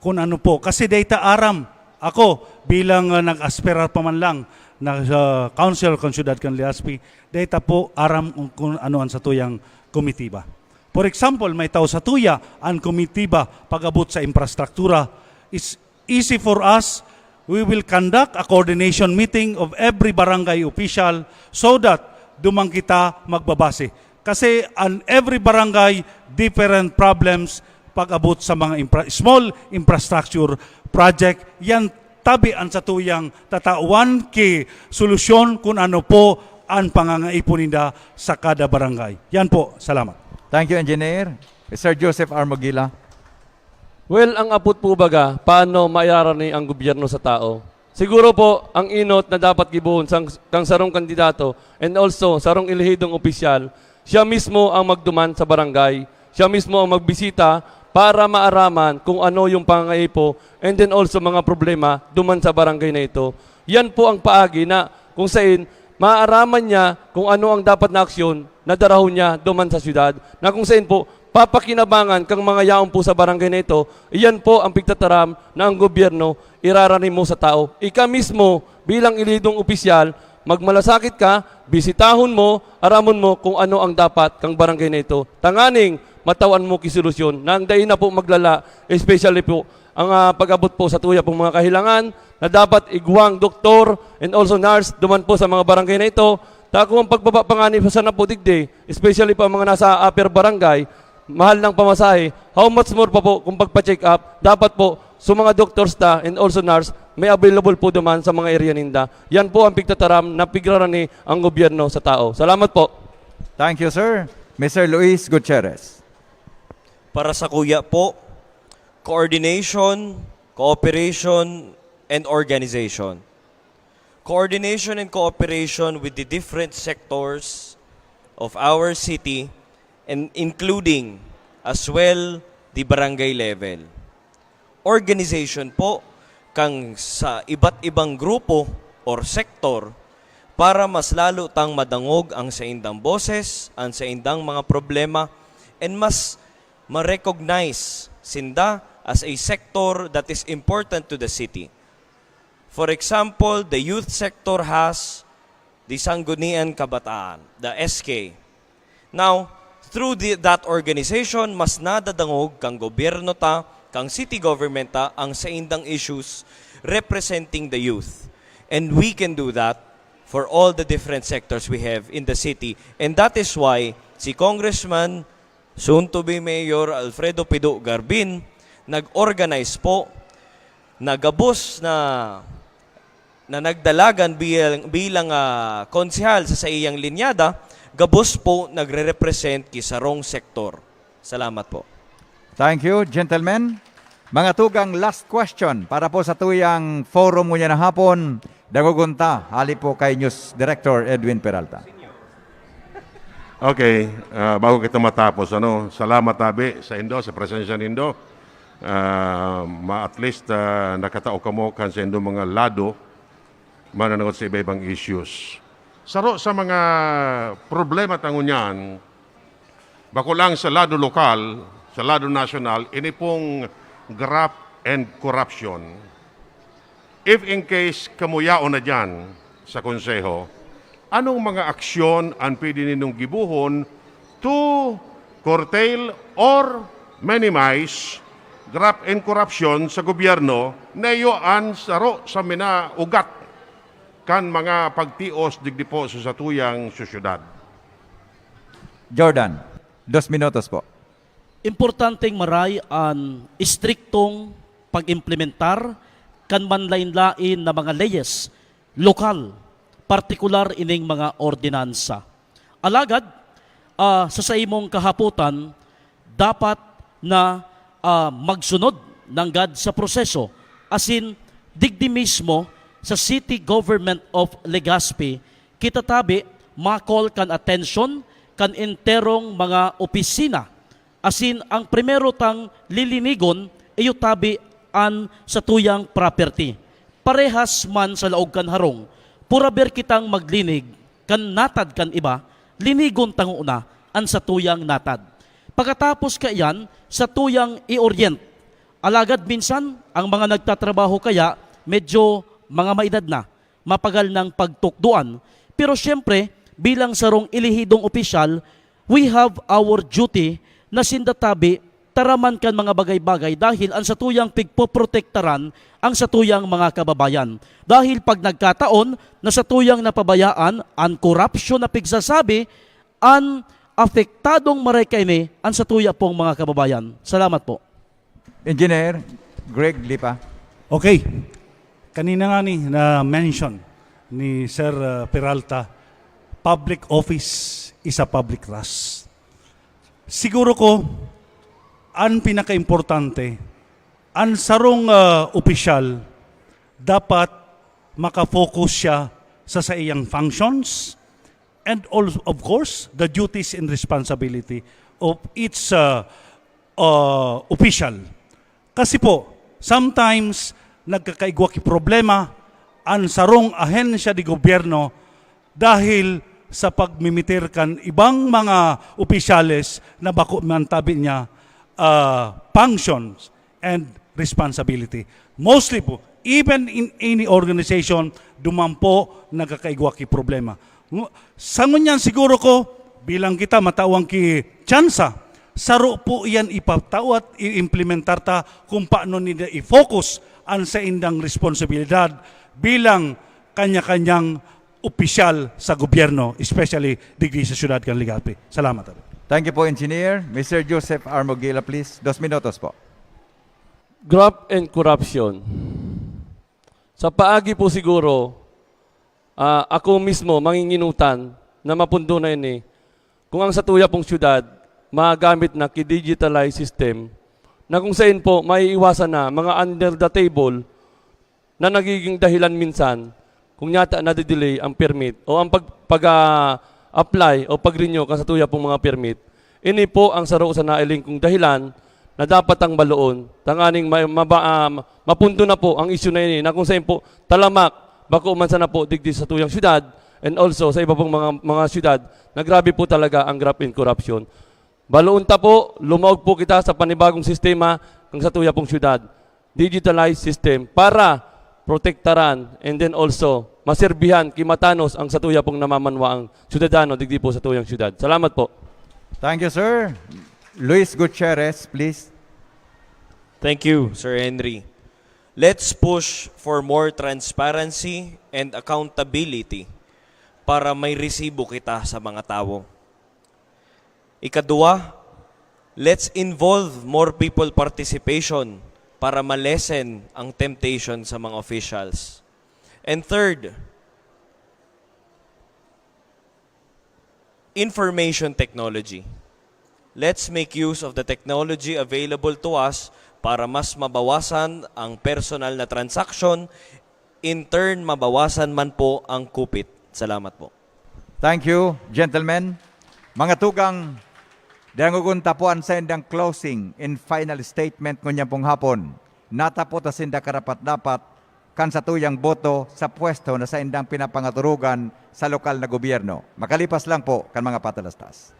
kung ano po. Kasi data aram, ako, bilang, ah, nag-aspirar pa man lang na sa council kan siyudad kan Legazpi, data po aram kung, kung ano ang satuyang komitiba. For example, may tao sa tuya, ang komitiba pag-abot sa infrastruktura is easy for us. We will conduct a coordination meeting of every barangay official so that dumang kita magbabase. Kasi an every barangay, different problems pag-abot sa mga infra-, small infrastructure project. Yan tabi ang satuyang tatawan ki solusyon kung ano po ang pangangaipo ninda sa kada barangay. Yan po. Salamat. Thank you, Engineer. Mister Joseph Armogila. Well, ang apot po baga, paano mairarani ang gobyerno sa tao? Siguro po, ang inot na dapat gibohon sang, kang sarong kandidato and also sarong elehidong opisyal, siya mismo ang magduman sa barangay. Siya mismo ang magbisita para maaraman kung ano yung pangangaipo and then also mga problema duman sa barangay na ito. Yan po ang paagi na kung sain maaraman niya kung ano ang dapat na aksyon na darahon niya duman sa syudad, na kung sain po papakinabangan kang mga yaon po sa barangay na ito. Iyan po ang pigtataram na ang gobyerno irarani mo sa tao. Ika mismo, bilang elidong opisyal, magmalasakit ka, bisitahon mo, aramon mo kung ano ang dapat kang barangay na ito. Tanganing matawan mo ki solusyon na ang dai na po maglala, especially po ang, ah, pag-abot po sa tuya pong mga kahilangan na dapat igwang doktor and also nurse duman po sa mga barangay na ito. Ta kung ang pagbaba pa ngani sana po digdi, especially po ang mga nasa upper barangay, mahal ng pamasahe, how much more pa po kung pagpa-check up, dapat po sa mga doctors ta and also nurse, may available po duman sa mga area ninda. Yan po ang pigtataram na pigrarani ang gobyerno sa tao. Salamat po. Thank you, sir. Mister Luis Gutierrez. Para sa kuya po, coordination, cooperation, and organization. Coordination and cooperation with the different sectors of our city, and including as well the barangay level. Organization po kang sa iba't ibang grupo or sektor para mas lalo tang madangog ang saindang boses, ang saindang mga problema, and mas ma-recognize sinda as a sector that is important to the city. For example, the youth sector has the Sangguniang Kabataan, the S K. Now, through the, that organization, mas nadadangog kang gobyerno ta, kang city government ta, ang saindang issues representing the youth. And we can do that for all the different sectors we have in the city. And that is why si Congressman, soon to be Mayor Alfredo Pido Garbin, nag-organize po na gabos na, na nagdalagan bilang, bilang, ah, konsehal sa saiyang linyada, gabos po nagre-represent ki sarong sektor. Salamat po. Thank you, gentlemen. Mga tugang, last question para po sa tuyang forum ngunyan na hapon. Dangogon ta, hali po kay News Director Edwin Peralta. Okay, ah, bago kita matapos, ano, salamat tabi sa indo, sa presensya nindo. Ah, ma-, at least, ah, nakatao kamo kan sa indo mga lado, mananagot sa iba-ibang issues. Saro sa mga problema ta ngunyan, bako lang sa lado lokal, sa lado nasyonal, ini pong graft and corruption. If in case kamo yaon na diyan sa Konseho, anong mga aksyon ang pwede ninyong gibohon to curtail or minimize graft and corruption sa gobyerno na iyo an saro sa minaugat kan mga pagtios digdi po sa satuyang sosyedad? Jordan, dos minutos po. Importanteng maray an istriktong pag-implementar kan manlaen-laen na mga leyes lokal, partikular ining mga ordinansa. Alagad, ah, sa saimong kahapotan, dapat na, ah, magsunod nanggad sa proseso asin digdi mismo sa City Government of Legazpi, kita tabi ma-call kan atensyon kan enterong mga opisina, asin ang primero tang lilinigon iyo tabi an satuyang property. Parehas man sa laog kan harong, puraber kitang maglinig kan natad kan iba, linigon ta ngona an satuyang natad. Pakatapos kaiyan, satuyang i-orient. Alagad minsan, ang mga nagtatrabaho kaya medyo mga maedad na, mapagal nang pagtukdoan. Pero siyempre, bilang sarong elehidong opisyal, we have our duty na sinda tabi taraman kan mga bagay-bagay dahil ang satuyang pigpoprotektaran ang satuyang mga kababayan. Dahil pag nagkataon na satuyang napabayaan an korapsyon na pigsasabi, an apektadong maray kaini an satuya pong mga kababayan. Salamat po. Engineer Greg Lipa. Okay. Kanina nga ni na-mention ni Sir, uh, Peralta, public office is a public trust. Siguro ko, ang pinakaimportante, ang sarong, uh, opisyal, dapat makafocus siya sa saiyang functions and also, of course, the duties and responsibility of each, uh, uh, official. Kasi po, sometimes, nagkakaigwa ki problema an sarong ahensya de gobyerno dahil sa pagmimitir kan ibang mga opisyales na bako man tabi niya, ah, functions and responsibility. Mostly po, even in any organization, duman po nagkakaigwa ki problema. Ngu-, sa ngunyan siguro ko, bilang kita matawang ki tsansa, saro po iyan ipatao at i-implementar ta kung paano nila i-focus ang saindang responsibilidad bilang kanya-kanyang opisyal sa gobyerno, especially digdi sa siyudad kan Legazpi. Salamat. Thank you po, Engineer. Mister Joseph Armogila, please. Dos minutos po. Graft and corruption. Sa paagi po siguro, ah, ako mismo manginginutan na mapundo na ini kung ang satuya pong syudad magamit na ki-digitalized system na kung sain po maiiwasan na mga under the table na nagiging dahilan minsan kung nyata nade-delay ang permit o ang pag-, pag, ah, apply o pag-renew kan satuya pong mga permit. Ini po ang saro sa nailing kong dahilan na dapat ang baloon, tanganing ma-, maba-, ah, mapundo na po ang isyu na ini na kung sain po talamak, bako man sana po digdi sa satuyang syudad and also sa iba pong mga, mga syudad na grabe po talaga ang graft and corruption. Baloon ta po, lumaog po kita sa panibagong sistema ng satuya pong syudad. Digitalized system para protektaran and then also maserbihan ki matanos ang satuya pong namamanwaang syudadano digdi po sa satuyang syudad. Salamat po. Thank you, sir. Luis Gutierrez, please. Thank you, Sir Henry. Let's push for more transparency and accountability para may resibo kita sa mga tawo. Ikadua, let's involve more people participation para ma-lessen ang temptation sa mga officials. And third, information technology. Let's make use of the technology available to us para mas mabawasan ang personal na transaksyon, in turn, mabawasan man po ang kupit. Salamat po. Thank you, gentlemen. Mga tugang, dangogon ta po an saindang closing and final statement ngunyan pong hapon. Natapot na sinda karapat-dapat kan satuyang boto sa pwesto na saindang pinapangaturugan sa lokal na gobyerno. Makalipas lang po kan mga patalastas.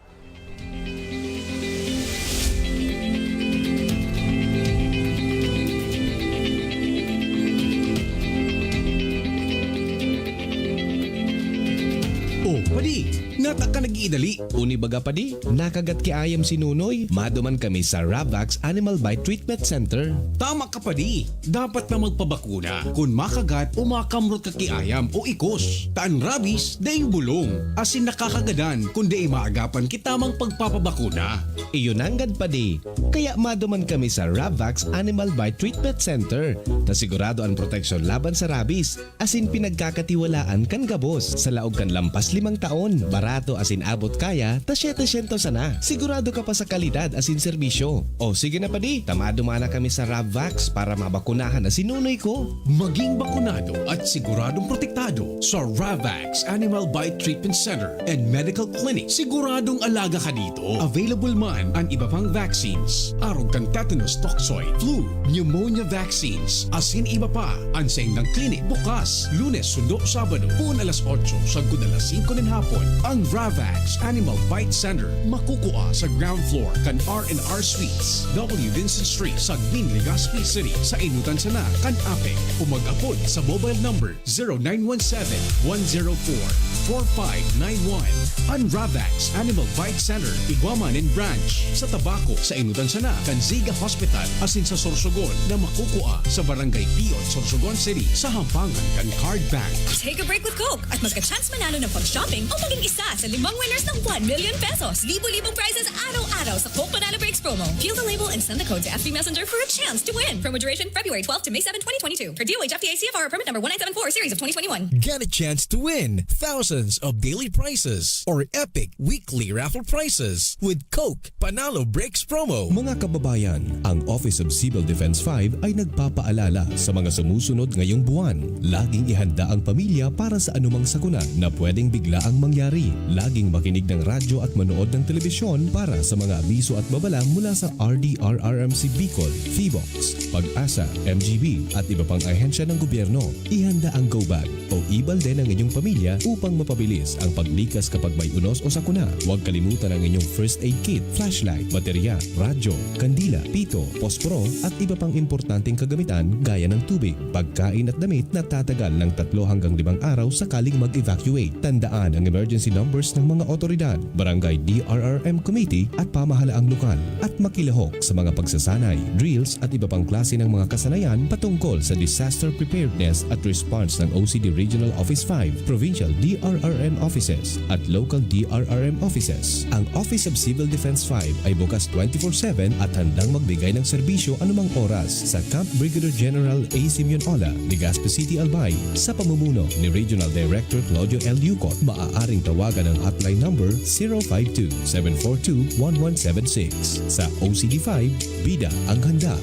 Oh, padi, nata ka nag-iidali? Uni baga, padi? Nakagat ki ayam si Nunoy? Maduman kami sa Ravax Animal Bite Treatment Center. Tama ka, padi. Dapat na magpabakuna kun makagat o makamrot ka ki ayam o ikos. Ta an rabies daing bulong, asin nakakagadan kun dai maagapan ki tamang pagpapabakuna. Iyo nanggad, padi. Kaya maduman kami sa Ravax Animal Bite Treatment Center, ta sigurado an proteksyon laban sa rabies, asin pinagkakatiwalaan kan gabos. Sa laog kan lampas limang taon, barato asin abot kaya, ta siyete syentos sana. Sigurado ka pa sa kalidad asin serbisyo. O sige na padi, tama dumana kami sa Ravvax para mabakunahan na si nunoy ko. Maging bakunado at siguradong protektado sa Ravax Animal Bite Treatment Center and Medical Clinic. Siguradong alaga ka dito. Available man ang iba pang vaccines, arog kan tetanus toxoid, flu, pneumonia vaccines, asin iba pa. An saindang klinik bukas Lunes sundo Sabado, poon alas otso sagkod alas singko nin hapon. Ang Ravax Animal Bite Center makukua sa ground floor kan R and R Suites, W Vincent Street, Sagmin, Legazpi City, sa Inutan sana kan APEC, o mag-apod sa mobile number zero nine one seven, one zero four, four five nine one. An Ravax Animal Bite Center, igwa man nin branch sa Tabaco, sa Inutan sana kan Ziga Hospital, asin sa Sorsogon na makukua sa Barangay Piot, Sorsogon City, sa habangan kan Card Bank. Take a break with Coke at magka-chance manalo ng pag-shopping o maging isa sa limang winners ng one million pesos. Libo-libong prizes araw-araw sa Coke Panalo Breaks promo. Peel the label and send the code to F B Messenger for a chance to win. Promo duration February twelve to May seven, twenty twenty-two. Per D O H F T A C F R permit number one nine seven four series of twenty twenty-one. Get a chance to win thousands of daily prizes or epic weekly raffle prizes with Coke Panalo Breaks promo. Mga kababayan, ang Office of Civil Defense five ay nagpapaalala sa mga sumusunod ngayong buwan. Laging ihanda ang pamilya para sa anumang sakuna na pwedeng biglaang mangyari. Laging makinig ng radyo at manood ng telebisyon para sa mga abiso at babala mula sa R D R R M C Bicol, PHIVOLCS, PAGASA, M G B, at iba pang ahensya ng gobyerno. Ihanda ang go bag o e-balde ng inyong pamilya upang mapabilis ang paglikas kapag may unos o sakuna. Huwag kalimutan ang inyong first aid kit, flashlight, baterya, radyo, kandila, pito, posporo, at iba pang importanteng kagamitan gaya ng tubig, pagkain at damit na tatagal ng tatlo hanggang limang araw sakaling mag-evacuate. Tandaan ang emergency numbers ng mga otoridad, barangay D R R M committee at pamahalaang lokal, at makilahok sa mga pagsasanay, drills at iba pang klase ng mga kasanayan patungkol sa disaster preparedness at response ng O C D Regional Office five, Provincial D R R M Offices at Local D R R M Offices. Ang Office of Civil Defense five ay bukas twenty-four seven at handang magbigay ng serbisyo anumang oras sa Camp Brigadier General A. Simeon Ola, Legazpi City, Albay, sa pamumuno ni Regional Director Claudio L. Yucot. Maaaring tawagan ang hotline number zero five two, seven four two, one one seven six. Sa O C D five, bida ang handa.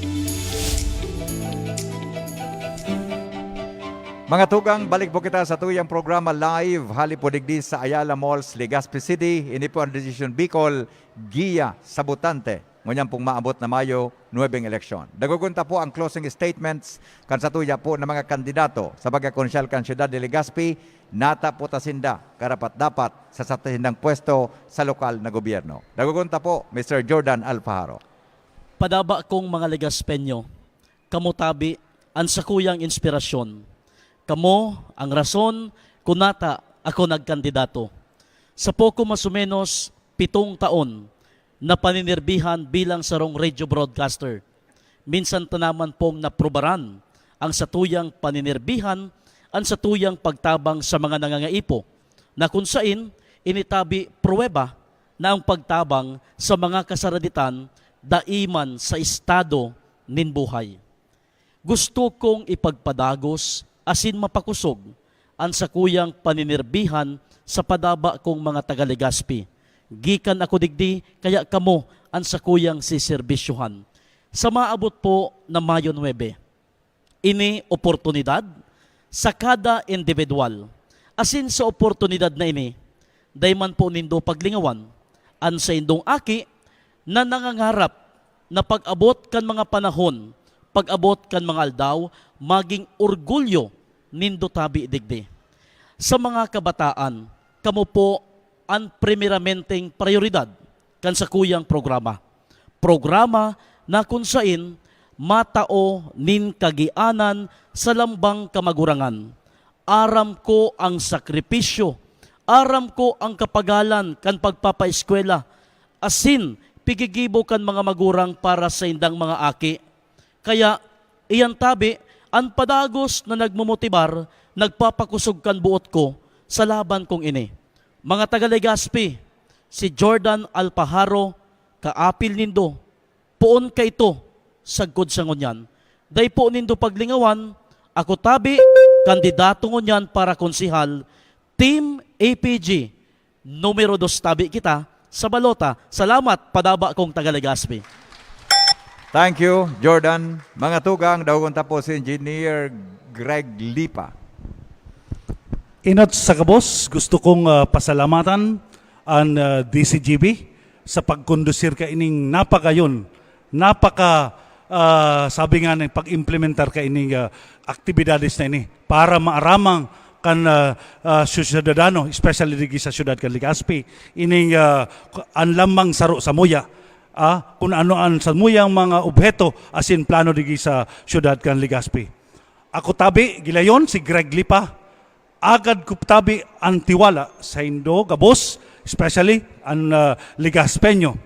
Mga tugang, balik po kita sa tuyang programa live hali po digdi sa Ayala Malls, Legazpi City. Ini po ang Decision Bicol, Giya sa Botante. Ngunyan pong maabot na Mayo nuebe ang eleksyon. Dagogon ta po ang closing statements kan satuya po na mga kandidato sa pagkakonsyal kan siyudad de Legazpi. Nata po ta sinda karapat-dapat sa satindang pwesto sa lokal na gobyerno. Dagogon ta po, Mister Jordan Alfajaro. Padaba kong mga Legazpeño, kamo tabi an sakuyang inspirasyon. Kamo ang rason kun nata ako nagkandidato. Sa poko mas o menos pitong taon na paninirbihan bilang sarong radio broadcaster, minsan ta naman pong naprubaran ang satuyang paninirbihan, ang satuyang pagtabang sa mga nangangaipo, na kun sain ini tabi pruweba na ang pagtabang sa mga kasaraditan dai man sa estado nin buhay. Gusto kong ipagpadagos asin mapakosog an sakuyang paninirbihan sa padaba kong mga taga-Legazpi. Gikan ako digdi, kaya kamo an sakuyang seserbisyohan. Sa maabot po na Mayo nuebe, ini oportunidad sa kada indibidwal. Asin sa oportunidad na ini, dai man po nindo paglingawan an saindong aki na nangangarap na pag-abot kan mga panahon, pag-abot kan mga aldaw, maging orgulyo nindo tabi digdi. Sa mga kabataan, kamo po an primeramenteng prayoridad kan sakuyang programa. Programa na kun sain matao nin kagianan sa lambang kamagurangan. Aram ko ang sakripisyo, aram ko ang kapagalan kan pagpapaeskwela, asin pigigibo kan mga magurang para saindang mga aki. Kaya, iyan tabi, an padagos na nagmomotibar, nagpapakosog kan boot ko sa laban kong ini. Mga taga-Legazpi, si Jordan Alpajaro, kaapil nindo, poon kaito, sagkod sa ngunyan. Dai po nindo paglingawan, ako tabi, kandidato ngunyan para konsehal, Team A P G, Numero dos tabi kita sa balota. Salamat, padaba kong taga Legazpi. Thank you, Jordan. Mga tugang, dawagon ta po si Engineer Greg Lipa. Inot sa gabos, gusto kong, ah, pasalamatan an, ah, D C G B sa pagkondusir kaining napagayon, napaka, ah, sabi nga nin pag-implementar kaining, ah, aktibidades na ini para maaramang kan, ah, ah, syudadano, especially digdi sa syudad kan Legazpi, ining, ah, an lambang saro samuya, ah, kun ano an samuyang mga obheto asin plano digdi sa syudad kan Legazpi. Ako tabi, gilayon, si Greg Lipa. Agad ko tabi an tiwala saindo gabos, especially an, ah, Legazpeño.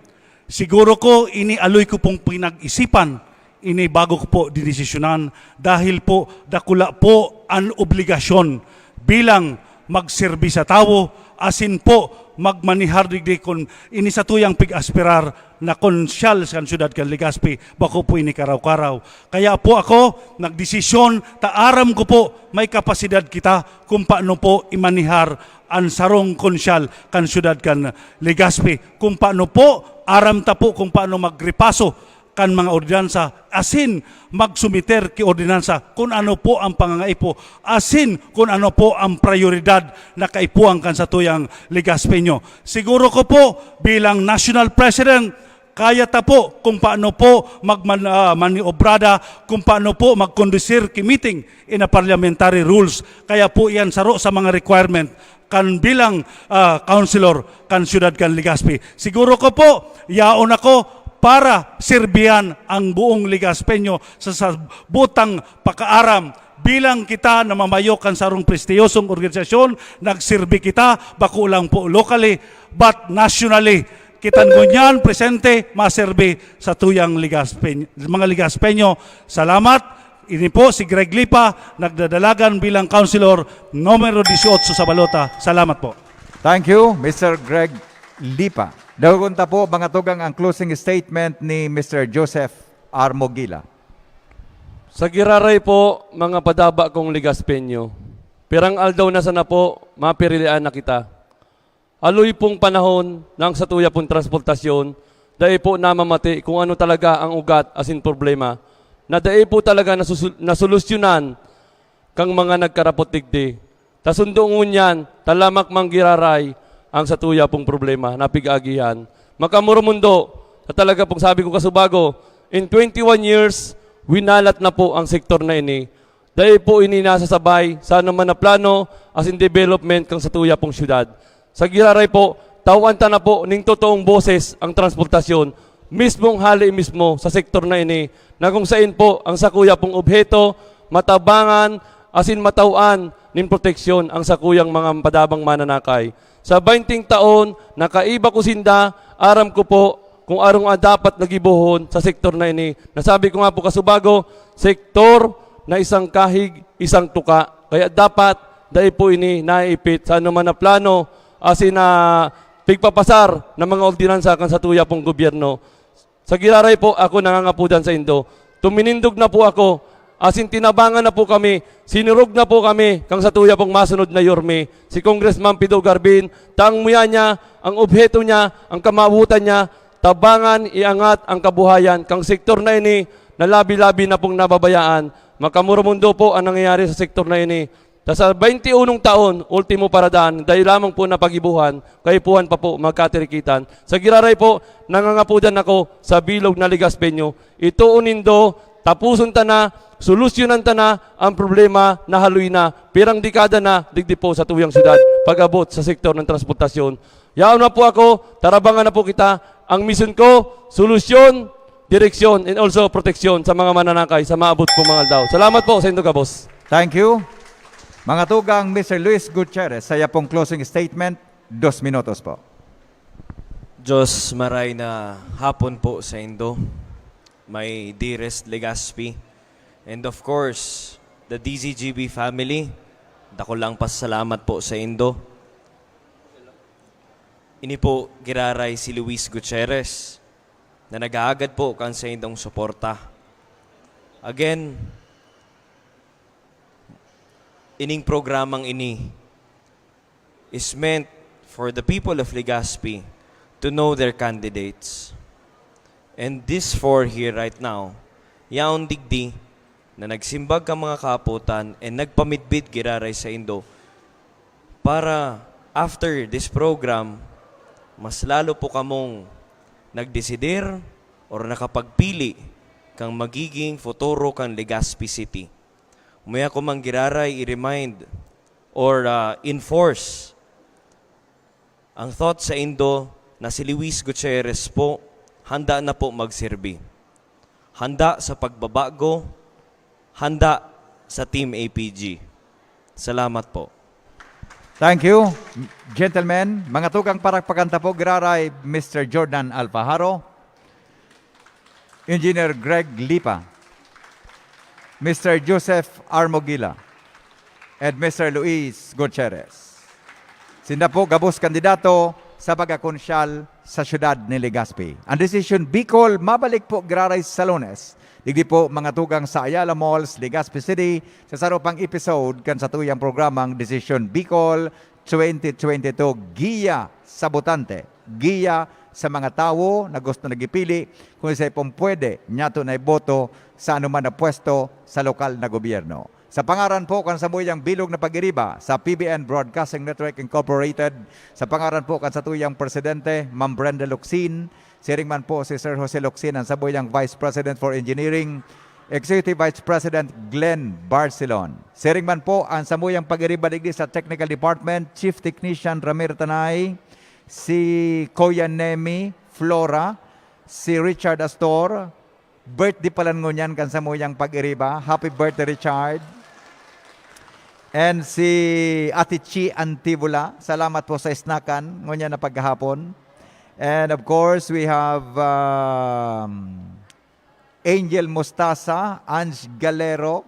Siguro ko, ini aloy ko pong pinag-isipan, ini bago ko po dinesisyonan, dahil po dakula po an obligasyon bilang magserbi sa tawo, asin po magmanihar digdi kun ini satuyang pig-aspirar na konsyal kan syudad kan Legazpi, bako po ini karaw-karaw. Kaya po ako nagdesisyon, ta aram ko po may kapasidad kita kung paano po imanihar an sarong konsyal kan syudad kan Legazpi. Kung paano po, aram ta po kung paano magrepaso kan mga ordinansa, asin magsumiter ki ordinansa kun ano po ang pangangaipo, asin kun ano po ang prayoridad na kaipuhan kan satuyang Legazpeño. Siguro ko po, bilang national president, kaya ta po kung paano po magman-, ah, maniobrada, kung paano po magkondusir ki meeting in a parliamentary rules. Kaya po iyan saro sa mga requirement kan bilang, ah, councilor kan siyudad kan Legazpi. Siguro ko po, yaon ako para sirbihan ang buong Legazpeño sa, sa butang pakaaram. Bilang kita na mamayo kan sarong prestiyosong organisasyon, nagserbi kita, bako lang po locally, but nationally. Kita ngunyan, presente, maserbi sa tuyang Legazpeño, mga Legazpeño. Salamat. Ini po si Greg Lipa, nagdadalagan bilang councilor numero dieciocho sa balota. Salamat po. Thank you, Mister Greg Lipa. Dawagon ta po, mga tugang, ang closing statement ni Mister Joseph Armogila. Sa giraray po, mga padaba kong Legazpeño, pirang aldaw na sana po, mapirilian na kita. Aloy pong panahon na ang satuya pong transportasyon dai po namamati kung ano talaga ang ugat asin problema na dai po talaga nasusul-, nasolusyonan kan mga nagkarapot digdi. Ta sundo ngunyan, talamak man giraray ang satuya pong problema na pig-aagihan. Makamoromundo, ta talaga pong sabi ko kasubago, in twenty-one years, winalat na po ang sektor na ini. Dai po ini nasasabay sa anoman na plano asin development kan satuya pong syudad. Sa giraray po, tawan ta na po ning totoong boses ang transportasyon, mismong hali mismo sa sektor na ini, na kung sain po ang sakuya pong obheto, matabangan asin mataw-an nin proteksyon ang sakuyang mga padabang mananakay. Sa baynting taon, nakaiba ko sinda, aram ko po kung arong an dapat na gibohon sa sektor na ini. Nasabi ko nga po kasubago, sektor na isang kahig, isang tuka. Kaya dapat, dai po ini naiipit sa anoman na plano, asin na pigpapasar na mga ordinansa kan satuya pong gobyerno. Sa giraray po, ako nangangapudan saindo. Tuminindog na po ako, asin tinabangan na po kami, sinurog na po kami, kan satuya pong masunod na yorme, si Congressman Pido Garbin, ta ang muya niya, ang obheto niya, ang kamawotan niya, tabangan, iangat ang kabuhayan kan sektor na ini na labi-labi na pong nababayaan. Makamoromundo po ang nangyayari sa sektor na ini. Ta sa baynti unong taon, ultimo paradaan, dai lamang po napagibohan, kaipuhan pa po magkatirikitan. Sa giraray po, nangangapudan ako sa bilog na Legazpeño. Itoon nindo, tapuson ta na, solusyonan ta na ang problema na haloy na, pirang dekada na, digdi po sa tuyang syudad, pag-abot sa sektor ng transportasyon. Yaon na po ako, tarabangan na po kita. Ang misyon ko, solusyon, direksyon, and also proteksyon sa mga mananakay sa maabot pong mga aldaw. Salamat po saindo gabos. Thank you. Mga tugang, Mister Luis Gutierrez, sa iya pong closing statement, dos minutos po. Diyos, maray na hapon po saindo, my dearest Legazpi. And of course, the D Z G B family, dakulang pasalamat po saindo. Ini po giraray si Luis Gutierrez na nag-aagad po kan saindong suporta. Again, ining programang ini is meant for the people of Legazpi to know their candidates. And this four here right now, yaon digdi na nagsimbag ka mga kaaputan and nagpamidbid giraray sa indo para after this program, mas lalo po kamong nagdesider or nakapagpili kang magiging futuro kan Legazpi City. Muya ko man giraray i-remind or ah, enforce ang thought sa indo na si Luis Gutierrez po handa na po magserbi. Handa sa pagbabago, handa sa Team A P G. Salamat po. Thank you, gentlemen. Mga tugang parakpakan ta po, giraray Mister Jordan Alfajaro, Engineer Greg Lipa, Mister Joseph Armogila, and Mister Luis Gutierrez. Sinda po gabos kandidato sa pagkakonsyal sa siyudad ni Legazpi. Ang Decision Bicol mabalik po giraray sa Lunes. Digdi po mga tugang sa Ayala Malls, Legazpi City, sa saro pang episode kan satuyang programang Decision Bicol twenty twenty-two, Giya sa Botante. Giya sa mga tawo na gusto nagipili kung siya pong pwede niyato na iboto sa anuman na pwesto sa lokal na gobyerno. Sa pangaran po kan samuyang bilog na pag-iriba sa P B N Broadcasting Network Incorporated, sa pangaran po kan satuyang presidente, Ma'am Brenda Locsin, siring man po si Sir Jose Locsin, ang samuyang Vice President for Engineering, Executive Vice President Glenn Barcelon. Siring man po ang samuyang pag-iriba digdi sa Technical Department, Chief Technician Ramir Tanay, si Kuya Nemi Flora, si Richard Astor, birthday pala ngunyan kan samuyang pag-iriba. Happy birthday, Richard. And si Ate Chi Antibola, salamat po sa snackan ngunyan na paghahapon. And of course, we have um, Angel Mostasa, Ange Galero,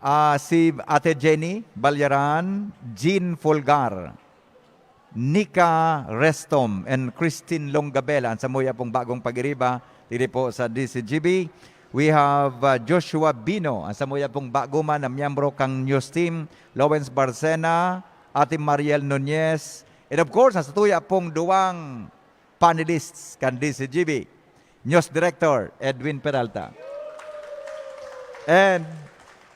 ah, si Ate Jenny Balyaran, Jean Fulgar, Nika Restom, and Christine Longabela, ang samuya pong bagong pag-iriba, diri po sa D C G B. We have uh, Joshua Bino, ang samuya pong bago man na miyembro kang news team, Lawrence Barcena, Ate Mariel Nunez, and of course, ang satuya pong duwang panelists kan D C G B, News Director Edwin Peralta, and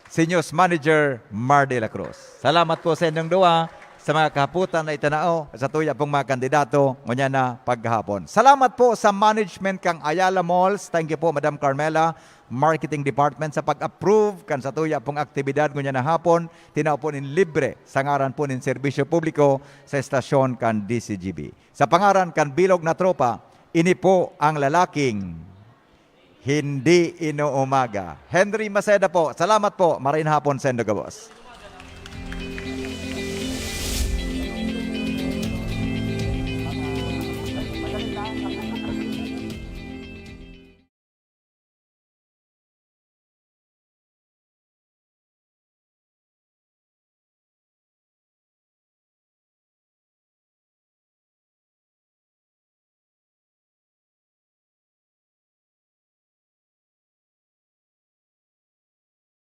si News Manager Mar de la Cruz. Salamat po sa inyong duwa sa mga kahapotan na itinao sa tuya pong mga kandidato ngunyan na paghahapon. Salamat po sa management kang Ayala Malls. Thank you po, Madam Carmela, Marketing Department, sa pag-approve kan sa tuya pong aktibidad ngunyan na hapon. Tinao po nin libre sa ngaran po nin serbisyo publiko sa estasyon kan D C G B. Sa pangaran kan bilog na tropa, ini po ang lalaking hindi inuumaga. Henry Maceda po. Salamat po. Maray na hapon, Sendo Gabos.